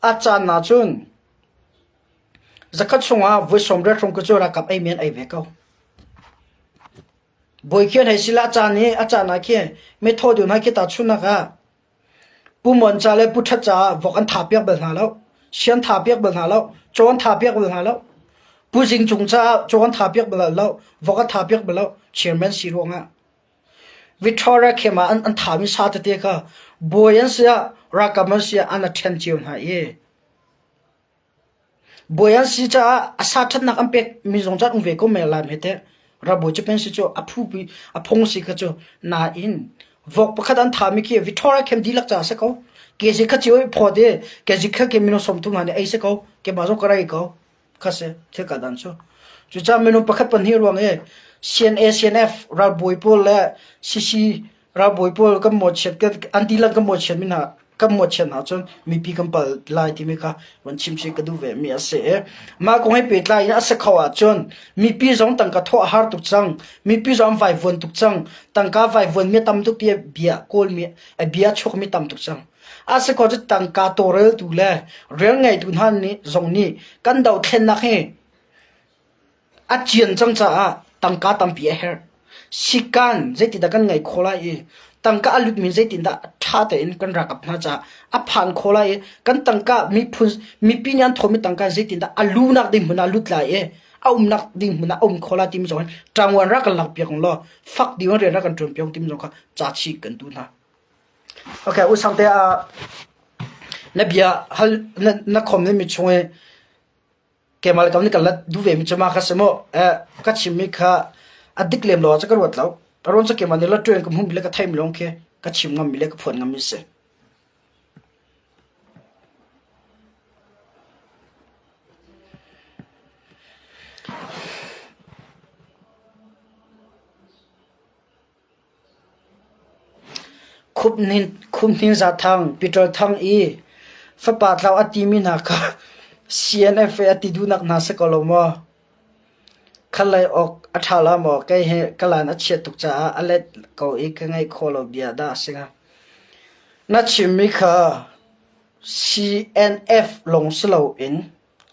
A caan ah cun zakhat chungah voi 80 hrawng cu ralkap ei men ei ve ko. Bawi khi an hei si la a caan i a caan ah khi me thaw deuh hna khi tahchunhnak ah Pu Mon ca le Pu Ṭhat caah vok an thahpiak bal hna lo. Sian thahpiak bal hna lo. Caw an thahpiak bal hna lo. Pu Zing Cung caah caw an thahpiak bal lo. Vok an thahpiak bal lo. Chairman si ruangah. Victoria camp ah an, an thahmi sa tete kha bawi an si ah ralkap an si ah an a ṭhen cio hna i Bawi an si caah a sa ṭhatnak an pekmi zong cu an um ve ko men lai hme teh. Ralbawi cu pen si cu a phupi a phung si kha cu nain vok pakhat an thahmi khi Victoria camp dihlak caah a si ko. Kezi kha cio i phawt i kezi kha ke minung 30 hna nih ei si ko. Keimah zong ka rei ko. Kha si thil ka dan cu. Cucaah minung pakhat pahnih ruang i CNA CNF ralbawi pawl le CC Ralbawi pawl kan mawhchiat kan an dihlak kan mawhchiat mi hna kan mawhchiat hna cun mipi kan pal lai timi kha van chim chih ka duh ve mi a si i mah kong he pehtlai in a si kho ahcun mipi zong tangka thawh a har tuk cang mipi zong an vaivuan tuk cang tangka vaivuan mi a tam tuk ti bia kawl mi bia chuak mi tam tuk cang a si kho cu tangka tawlreltu le rian ngeitu hna nih zong nih kan dothlennak hi A cian cang caah tangka tampi a herh. Sikaan zeitindah kan ngeih khawh lai i tangka a lutmi zeitindah ṭha tein kan ralkap hna caah a phan khawh lai i kan tangka miphun mipi nih an thawhmi tangka zeitindah a luhnak ding hmun ah lut lai i a umnak ding hmun ah a um khawh lai timi zong hi ṭangwan rak kan lakpiak ung law fak ding in rian rak kan ṭuan piak timi zong kha ca chih kan duh hna. Okay, u sang te ah na bia hal na na khom mi chung i Keimah le kam nih kan lat duh ve mi cu ma kha si mu. Eh, ka chimmi kha a dik lem lo ah cu ka ruat lo. Ka ruan cu keimah nih latṭuan ka hmuhmi le ka theimi lawng khi ka chim ngammi le ka phuan ngammi si. Khumhnin Zathang, Peter Thang i. Fapa tlau a timi hna kha CNFA a ti duhnak hna si ko lo maw? Khalei awk a ṭha lo maw? Kei hi ka lan a chiat tuk caah a let ko i ka ngaih khawh lo bia dah a si hnga. Na chimmi kha CNF lawng si loin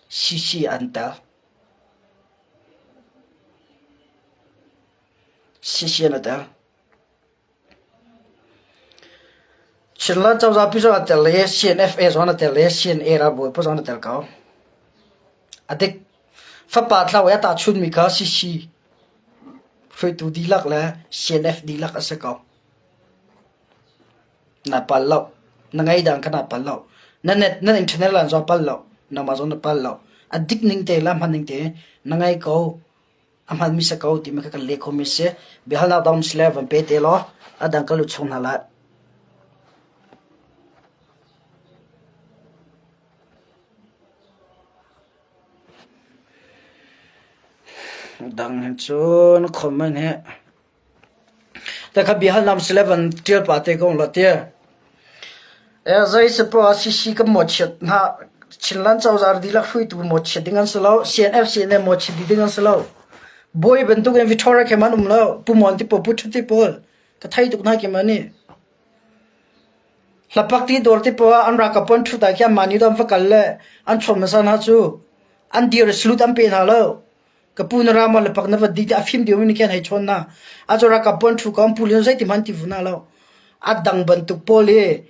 CC an tel. CC an tel. Chinland cozah pi zong a tel i CNFA zong a tel i CNA ralbawi pawl zong an tel ko. A dik. Fapa tlau i a tahchunmi kha CC hruaitu dihlak le CNF dihlak a si ko. Na pal lo. Na ngei dang kha na pal lo. Na net na internet lan zong pal lo. Nangmah zong na pal lo. A dik ning te le hman ning te na ngei ko. A hmanmi si ko timi kha kan leh khomi si. Biahalnak dang si le van pe te law a dang ka lut chung hna lai. Dang hin cun comment hi Te kha biahalnak si le van ṭial pah te ko la ti. Zei si poah CC kan mawhchiat hna Chinland cozah dihlak hruaitu mawhchiat ding an si lo. CNF CNA mawhchiat dih ding an si lo. Bawi bantuk in Victoria khem an um lo. Pu Mon ti pawl, Pu Ṭhat ti pawl. Ka thei tuk hna kim an ni. Hlapak ti dawr ti pawl an ralkap an ṭhut ah khin mah nih an va kal le an chawm hmasa hna cu an dir salute an pe hna lo. Ka pu na ra maw le pak na va di ti a fim deuh mi khin hei chawn na. A cu ralkap pawl an ṭhu ko an pu le zeiti hmanh ti vu na lo. A dang bantuk pawl hi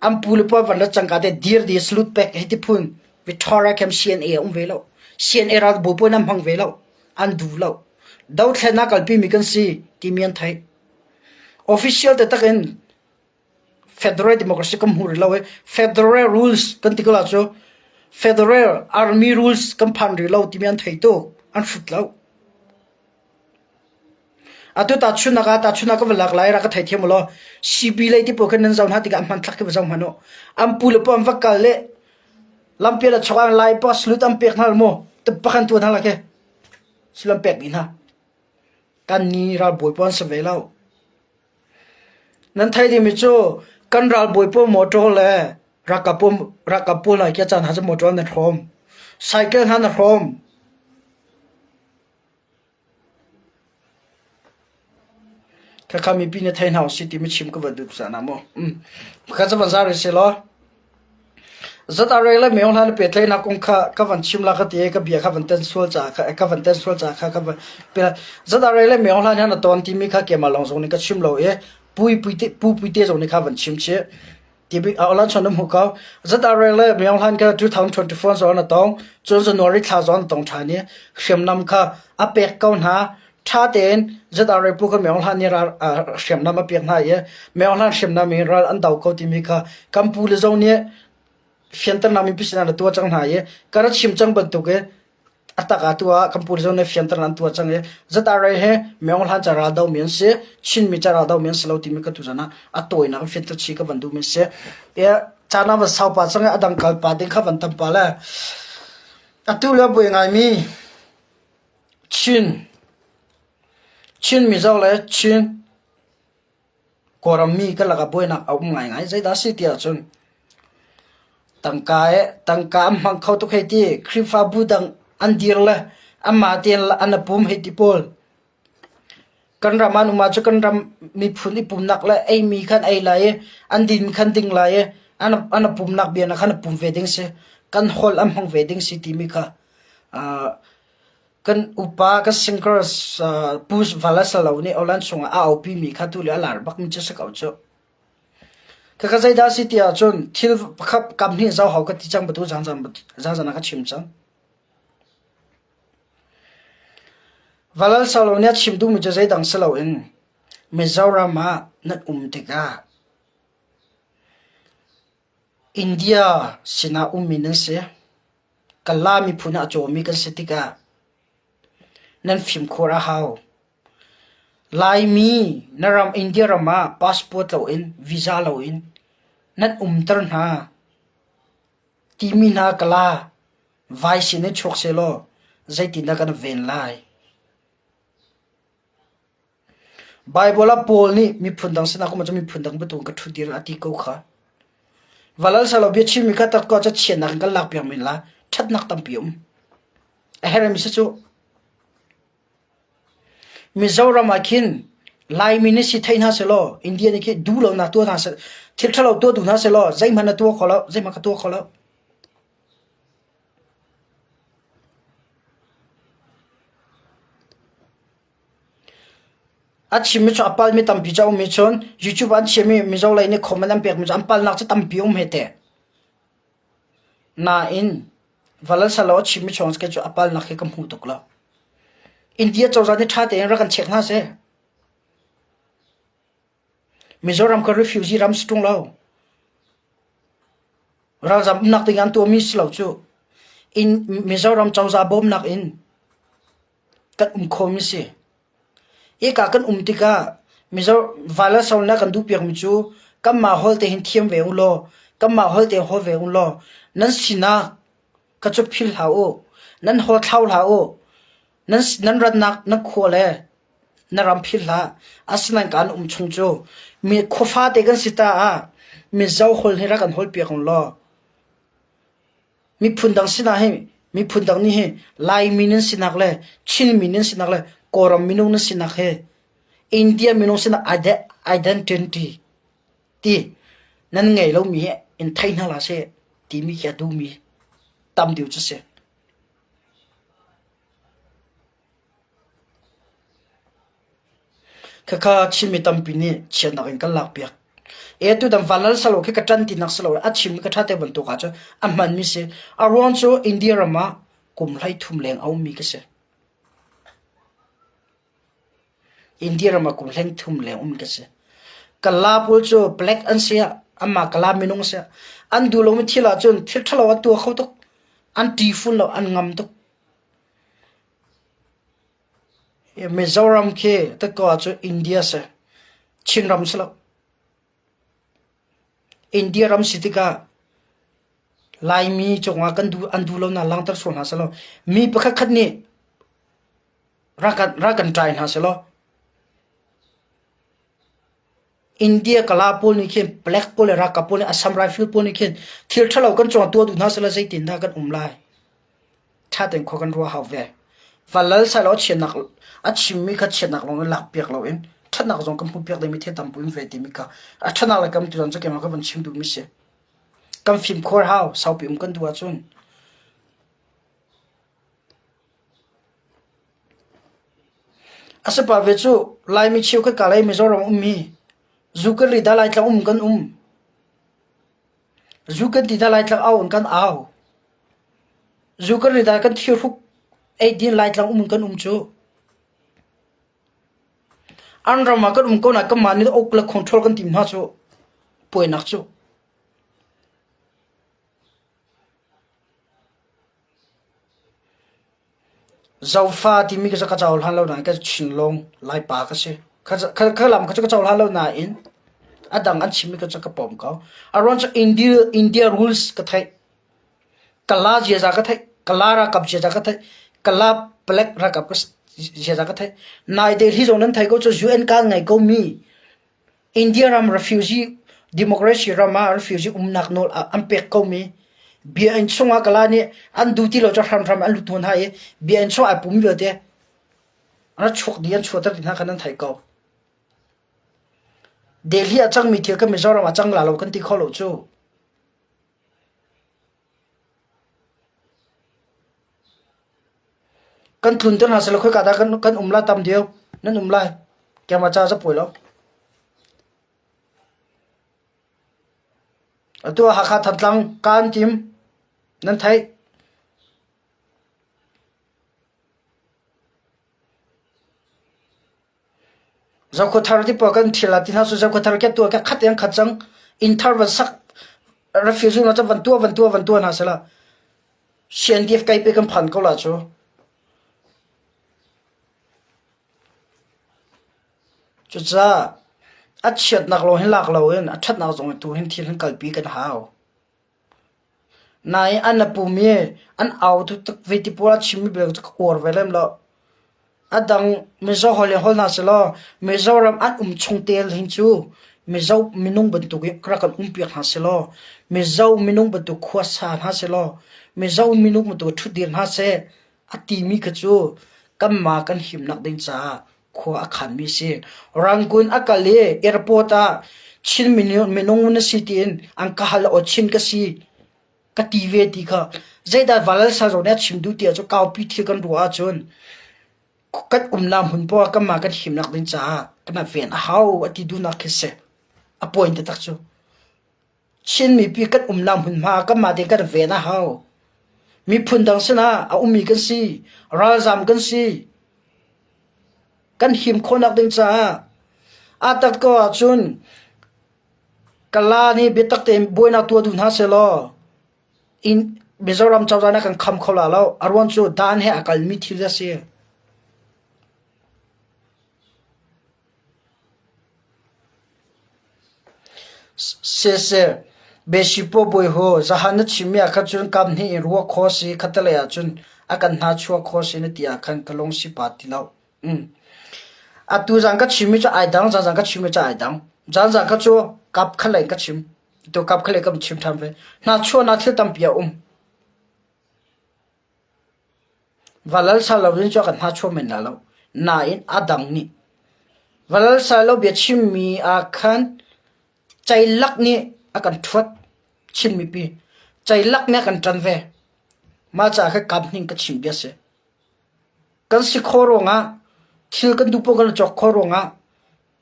an pu le pawl van ra cangka te dir di salute pek hei ti phun Victoria khem CNA a um ve lo. CNA ralbawi pawl an hmang ve lo. An duh lo. Dothlennak kalpi mi kan si timi an theih. Official taktak in Federal democracy kan hmu rih lo i federal rules kan ti ko la cu federal army rules kan phan rih lo timi an thei tuk an hrut lo. Atu tahchunhnak ah tahchunhnak ka va lak lai rak ka theithiam u law CB lei ti pawl khan nan zoh hna tikah hmanthlak khi va zoh hmanh u. An pu le pu an va kal le lampial a chok ah lai pa salute an pek hna mu bak an tuan hna la khi salute an pek dih hna. Kan ni ralbawi pawl an si ve lo. Nan theih dingmi cu kan ralbawi pawl motor le ralkap pawl ralkap pawl hna khi a caan hna cu motor an i hrawm. Cycle hna an i hrawm. Khakha mipi nih thei hna usih timi chim ka van duh caan ah mu. Pakhat cu van zar rih sehlaw Zat-arei le meo hna na pehtlaihnak kong kha ka van chim la ka ti i ka bia kha van ten sual caah kha ka van ten sual caah kha ka van zat-arei le meo hna nih na tawn timi kha keimah lawng zong nih ka chim lo i pui puite pu puite zong nih kha van chim chih. Ti a chan na hmu ko. Zat-arei le meo hlan kha 2024 zong na tong cun January thla zong na tong ṭhan i hriamnam kha a pek ko hna Ṭha tein ZRA pu kha Myo Hlan nih ral hriamnam a pek hna i Myo Hlan hriamnam in ral an do ko timi kha kan pu le zong nih fianternak mipi sinah na tuah cang hna i ka ra chim cang bantuk i a tak ah tu ah kan pu le zong nih fianternak an tuah cang i ZRA he Myo Hlan ca ral domi an si Chinmi ca ral domi an si lo timi ka tuzan ah a tawinak in fianter chih ka van duhmi a si. I caan ah van sau pah cang i a dang kal pah ding kha van tam pah le atu le buai ngaimi Chin Chin Mizo le Chin Kawlram mi kan lakah buainak a um ngaingai. Zeidah a si ti ahcun tangka he tangka an hmang kho tuk hei ti. Khrihfabu dang an dir le anmah tein an i pum hei ti pawl. Kan ram an um ahcun kan ram miphun i pumnak le eimi khan ei lai i an dinmi khan ding lai i an an i pumnak bia khan a pum ve ding si. Kan holh an hmang ve ding si timi kha Kan upa kan singers Pu Valasalo nih Awlan chungah a aupimi kha tu le a lar bakmi cu si ko cu. Khakha zeidah si ti ahcun thil pakhat kam hnih zoh hau ka ti cang batu zangzang zangzang ah ka chim cang. Valalsalo nih a chim duhmi cu zeidang si loin Mizoram ah nan um tikah India sinah ummi nan si. Kala miphun ah a cawmi kan si tikah nan fimkhur a hau. Laimi na ram India ram ah passport loin visa loin nan umter hna timi hna kala vai sin in chuak sehlaw zeitindah kan ven lai? Baibal ah Paul nih miphun dang sinah ka um ahcun miphun dang bantukin ka ṭhutdir a ti ko kha. Valal salo bia chimmi kha tat ko ca chiatnak in kan lak piak men la ṭhatnak tampi um. A hermi si cu Mizoram ah khin Laimi nih si thei hna selaw India nih khi duh lo nak tuah hna seh thil ṭhalo tuah duh hna selaw zeihmanh na tuah kho lo zeihmanh ka tuah kho lo. A chimmi cu a palmi tampi cu a um i cun YouTube ah an chiahmi Mizo lei nih comment an pekmi cu an palnak cu tampi um hme teh. Nain Valalsalo a chimmi chung kei cu a palnak hi ka hmu tuk lo. India cozah nih ṭha tein rak kan check hna seh. Mizoram ka refugee ram si ṭung lo. Ralzam umnak ding an tuahmi si lo cu. In Mizoram cozah bawmnak in kan um khomi si. Hika kan um tikah Mizo Valasol na kan duhpiakmi cu kanmah holh te hin thiam ve u law kanmah holh te hawl ve u law nan sinah ka cu philh hlah u. Nan hawl thlau hlah u. Nan, nan ratnak nan khua le na ram philh hlah. Asinain kaan um chung cu mi khuafa te kan si ta ah Mizo holh hi rak kan hawl piak u law Miphun dang sinah hi miphun dang nih hi Laimi nan sinak le Chinmi nan sinak le Kawlram minung nan sinak hi India minung sinak identity ti nan ngei lomi hi in thei hna hlah seh timi khi a duhmi tam deuh cu si. Khakha Chinmi tampi nih chiatnak in kan lakpiak. E tutan vanlal salo khi ka ṭan tinak si lo a chim ka ṭha te bantuk ahcun a hmanmi si. A ruang cu India ram ah kum 13 leng a ummi ka si. India ram ah kum 13 leng um ka si. Kala pawl cu black an si ah anmah kala minung si ah an duh lomi thil ahcun thil ṭhalo an tuah kho tuk. An ṭi fun lo, an ngam tuk. Mizoram khi takko cu India si. Chinram si lo. India ram si tikah Laimi cungah kan duh an duh lonak langhter sual hna selaw mi pakhat khat nih rak kan rak kan ṭai hna selaw India kala pawl nih khin black pawl le ralkap pawl nih Assam Rifle pawl nih khin thil ṭhalo kan cungah tuah duh hna selaw zeitindah kan um lai? Ṭha tein khua kan ruah hau ve. Valal silo a chiatnak a chimmi kha chiatnak lawng in lakpiak loin ṭhatnak zong kan hmuhpiak dingmi thil tampi um ve timi kha a ṭhatnak le kam tu cu keimah ka van chim duhmi si. Kan fimkhur hau saupi um kan duh ahcun. A si pa ve cu Laimi cheukhat ka lei Mizoram ummi zu kan ri dah Laitlang um kan um. Zu kan ti dah Laitlang au in kan au. Zu kan ri dah kan thirhruk eidin Laitlang um kan um cu. An ram ah kan um ko na kanmah nih uk le control kan tim hna cu puainak cu. Zofa timi ka ka cohlan lo nain ka Chinlung Laipa ka si. Kha lam kha cu ka cohlan lo nain a dang an chimmi kha cu ka pom ko. A ruang cu India, India rules ka theih. Kala ziaza ka theih. Kala ralkap ziaza ka theih. Kala black ralkap ziaza ka theih. Nai Delhi zong nan thei ko cu UN ka ngei ko mi India ram refugee democracy ram ah refugee umnak nawl an pek komi biakinn chungah kala nih an duh ti lo cu hramhram an lut hna i biakinn chung ai pum vialte an chuak dih an chuahter dih hna kha nan theih ko. Delhi ah cangmi thil kan Mizoram ah cang la lo kan ti kho lo cu. Kan tlun te hna selaw khoika dah kan um lai tam deuh nan um lai. Keimah ca za pawi lo. Atu ah Hakha Thantlang kaan tim nan theih. Zokhua ti pawl kan ṭhial ah ti hna cu Zokhua thar ke tuah ke khat in khat cang. Inn thar van sak refugee hna cu van tuah van tuah van tuah hna sehla CNDF kai pe kan phan ko la cu. Cucaah a chiatnak lawng hin lak loin a ṭhatnak zong tu hin thil hin kalpi kan hau. Nain an a pum i an au tuk ve ti pawl a chimmi bel cu ka uar ve lem lo. A dang Mizo holh in holh hna sehlaw Mizoram an um chung tel hin cu Mizo minung bantuk in rak kan umpiak hna sehlaw, Mizo minung bantuk khua sa hna sehlaw, Mizo minung bantuk ṭhutdir hna seh a timi kha cu kanmah kan himnak ding caah khua a khanmi a si. Rangoon a kal i airport ah Chin minung na si tiin an ka hal aw Chin ka si ka ti ve ti kha zeidah Valal Salro nih a chim duh ti ahcun kaupi thil kan ruah ahcun kan umnak hmun poah ah kanmah kan himnak ding caah kan ven a hau a ti duhnak khi si. A point taktak cu. Chin mipi kan umnak hmunhma ah kanmah tein kan ven a hau. Miphun dang sinah a ummi kan si, ralzam kan si. Kan him khawhnak ding caah a tak ko ahcun Kala nih biatak tein buainak tuah duh hna sehlaw in Mizoram cozah nih a kan kham kho la lo. A ruang cu dan he a kalmi thil a si. Siseh, Besipaw bawi hu, zahan na chimmi ah khan cun kam hnih in ruah khawh a si, khattelei ah cun a kan hna-chuah khawh a si na ti ah khan ka lung si pa ti lo. Atu zan ka chimmi cu ai dang, zanzan ka chimmi cu ai dang. Zanzan kha cu kap khalei in ka chim. Tu kap khalei ka chim ṭhan ve. Hnachuahnak thil tampi a um. Valal lo in cu a kan hnachuah men la lo. Nain a dang nih valal lo bia chimmi ah khan ceilak nih a kan ṭhuat Chin mipi. Ceilak nih a kan ṭan ve. Mah caah khan kap hning ka chim bia si. Kan si khawh ruangah thil kan duh paoh kan i cawk khawh ruangah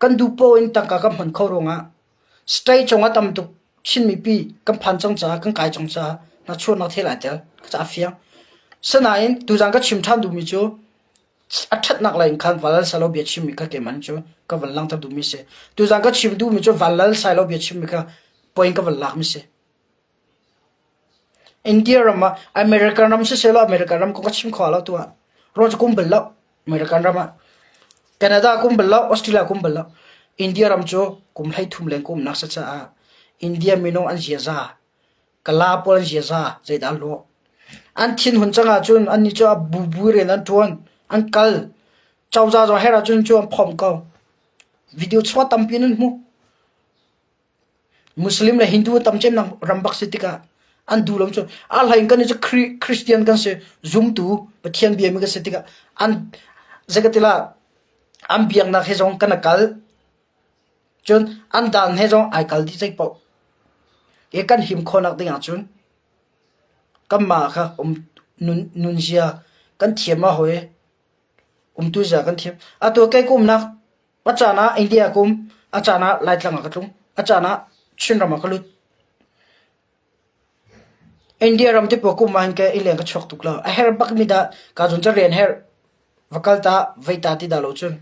kan duh paoh in tangka kan hman khawh ruangah state cungah tam tuk Chin mipi kan phan cang caah kan kai cang caah hnachuahnak thil ai tel ka ca a fiang. Sinain tuzaan ka chim ṭhan duhmi cu a ṭhatnak lei in khan Valal Sailo bia chimmi kha keimah cu ka van langhter duhmi si. Tuzaan ka chim duhmi cu Valal Sailo bia chimmi kha point ka van lakmi si. India ram ah American ram siseh law American ram kong ka chim kho lo tu ah ruah cu kum bal lo American ram ah Canada kum bal lo Australia kum bal lo India ram cu kum 13 leng ka umnak si caah India minung an ziaza Kala pawl an ziaza zeidah an lawh an thinhun cang ahcun annih cu a bubu rian an ṭuan an kal cozah zong herh ahcun cu an phomh ko video chuah tampi nan hmuh Muslim le Hindu tam cemnak ram bak si tikah an duh lo cu a hlei in kan cu Christian kan si zumtu Pathian biami kan si tikah an zeikatila an biaknak he zong kan kal cun an dan he zong ai kal dih zei paoh i kan him khawhnak ding ahcun kanmah kha um nun nunzia kan thiam a hoi umtu zia kan thiam atu kei ka umnak A caan ah India ka um, a caan ah Laitlang ah ka tlung, a caan ah Chinram ah ka lut. India ram te pawl ka um ahhin ke i leng ka chuak tuk lo. A herh bakmi dah ka zun cu rian herh va kal ta, vei ta ti dah lo cun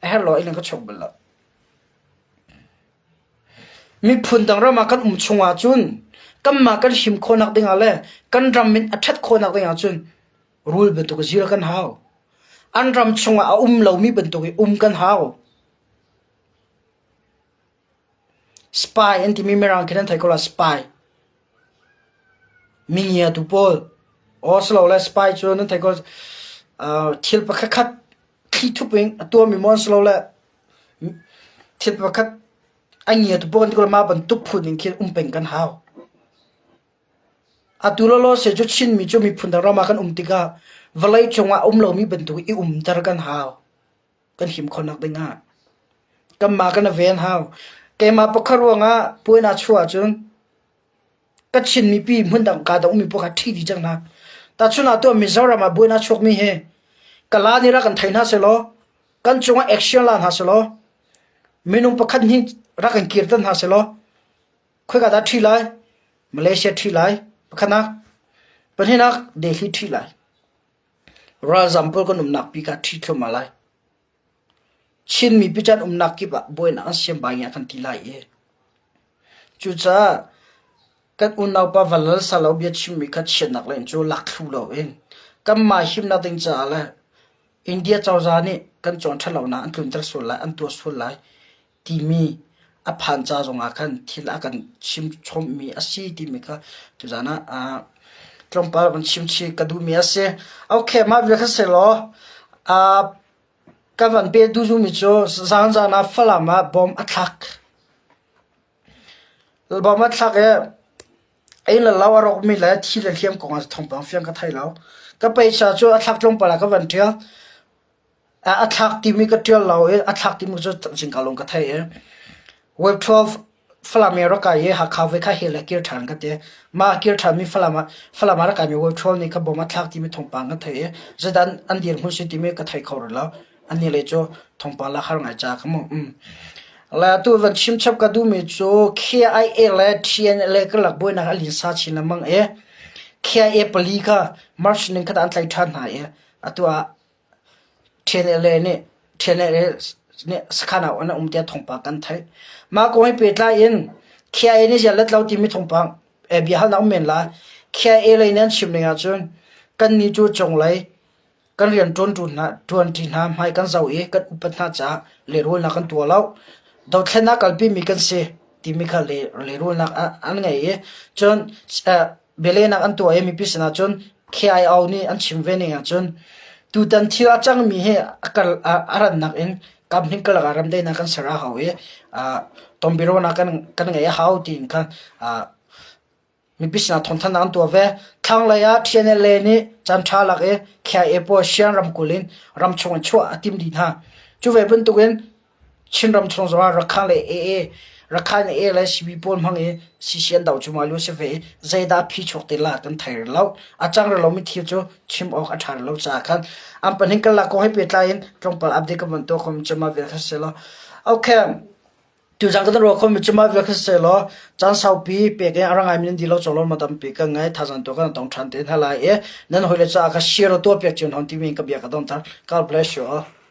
a herh lo i leng ka chuak bal lo. Miphun dang ram ah kan um chung ahcun kanmah kan him khawhnak ding ah le kan ram min a ṭhat khawhnak ding ahcun Rul bantuk zir kan hau. An ram chungah a um lomi bantuk i um kan hau. Spy an timi Mirang khi nan thei ko la spy. Mingia tu pawl. Oslo le spy cu nan thei ko uh, thil pakhat khat thli thup in a tuahmi mon silo le thil pakhat a ngia tu pawl kan ti ko ma bantuk phun in khin um peng kan hau. Atu lawlaw cu Chinmi cu miphun dang ram ah kan um tikah vawleicung ah a um lomi bantuk i umter kan hau. Kan him khawhnak dingah. Kanmah kan i ven hau. Keimah pakhat ruangah puan aa chuah ahcun ka Chin mipi hmundang kaa dang ummi paoh kha ṭhi dih cang hna. Tahchun ah tuah Mizoram ah buan aa chuakmi hi Kala nih rak kan thei hna sehlaw kan cungah action la hna sehlaw minung pakhat hnih rak kan kirter hna sehlaw Khoika dah ṭhi lai? Malaysia ṭhi lai. Pakhatnak. Pahnihnak Delhi ṭhi lai. Ralzam pawl kan umnak pi kha ṭhi thluahmah lai. Chin mipi can umnak kip ah buainak an siam bai kan ti lai i. Cucaah kan unaupa Valal Salo bia chimmi kha chiatnak len cu lak thlu lo in kanmah himnak ding caah le India cozah nih kan cawn ṭhatlonak an tlunter sual lai, an tuah sual lai timi a phan ca zongah khan thil a kan chim chommi a si timi kha tuzan ah tlawmpal van chim chih ka duhmi a si. Okay, mah vial kha selaw uh, ka van pe duhmi cu zan zan ah Falam ah bom a thlak. Bom a thlak i Ei le lo a rawkmi le thi le hliam kong ah thawngpang fiang ka thei lo. Ka peisa cu a thlak tlawmpal ah ka van ṭial. A thlak timi ka ṭial lo i a thlak timi cu zingka lawng ka thei i Web 12 Falam i rak kai i Hakha voi kha he le kir ṭhan ka ti. Mah kir ṭhanmi Falam ah Falam ah rak kaimi Web 12 nih kha bom a thlak timi thawngpang ka thei i zeidah an dirhmun si timi ka thei kho rih lo. Anih le cu thawngpang lak har ngai ca ka mu. Le atu van chim chap ka duhmi cu KIA le TNLA karlak buainak a linsa chin lengmang i KIA pali kha March ning khat ah an tlaih ṭhan hna i atu ah TNLA nih TNLA nih sakhan ah an um tiah thawngpang kan theih. Mah kong he pehtlai in KIA nih ziah let lo timi thawngpang biahalnak um men lai. KIA lei nih an chim ning ahcun kannih cu cunglei Kan rianṭuanṭu hna ṭuanṭi hna hmai kan zoh i kan upat hna caah lehrulnak kan tuah lo. Dothlennak kalpimi kan si timi kha lehrulnak an ngei i cun bialehnak an tuah i mipi sinah cun KIO nih an chim ve ning ahcun tutan thil a cangmi hi a rannak in kamhning karlak ah remdaihnak kan ser a hau i tonbiaruahnak kan ngeih a hau tiin khan Mipi sinah thawngthanhnak an tuah ve. Thlanglei ah TNLA nih caanṭha lak i KIA pawl Sian ramkulh in ramchung in chuah a timh dih hna. Cu ve bantukin Chinram chung zongah Rakhine le AA, Rakhine AA le CB pawl hmang i CC an doh cuahmah lio si ve i zeidah phi chuak te la kan thei rih lo. A cang rih lomi thil cu chim awk a ṭha rih lo caah khan an pahnih karlak kong he pehtlai in tlawmpal update ka van tuah khomi cu mah vial kha si law. Okay. Tuzaan kan ruah khomi cu mah vial kha siseh caan saupi pek in a ra ngaimi nan dih lo cawlawm ma tampi ka ngai thazaang tu kan tong ṭhan te hna lai i nan hawile caah kha share tuah piak cio hna timi ka bia ka donter. God bless you all.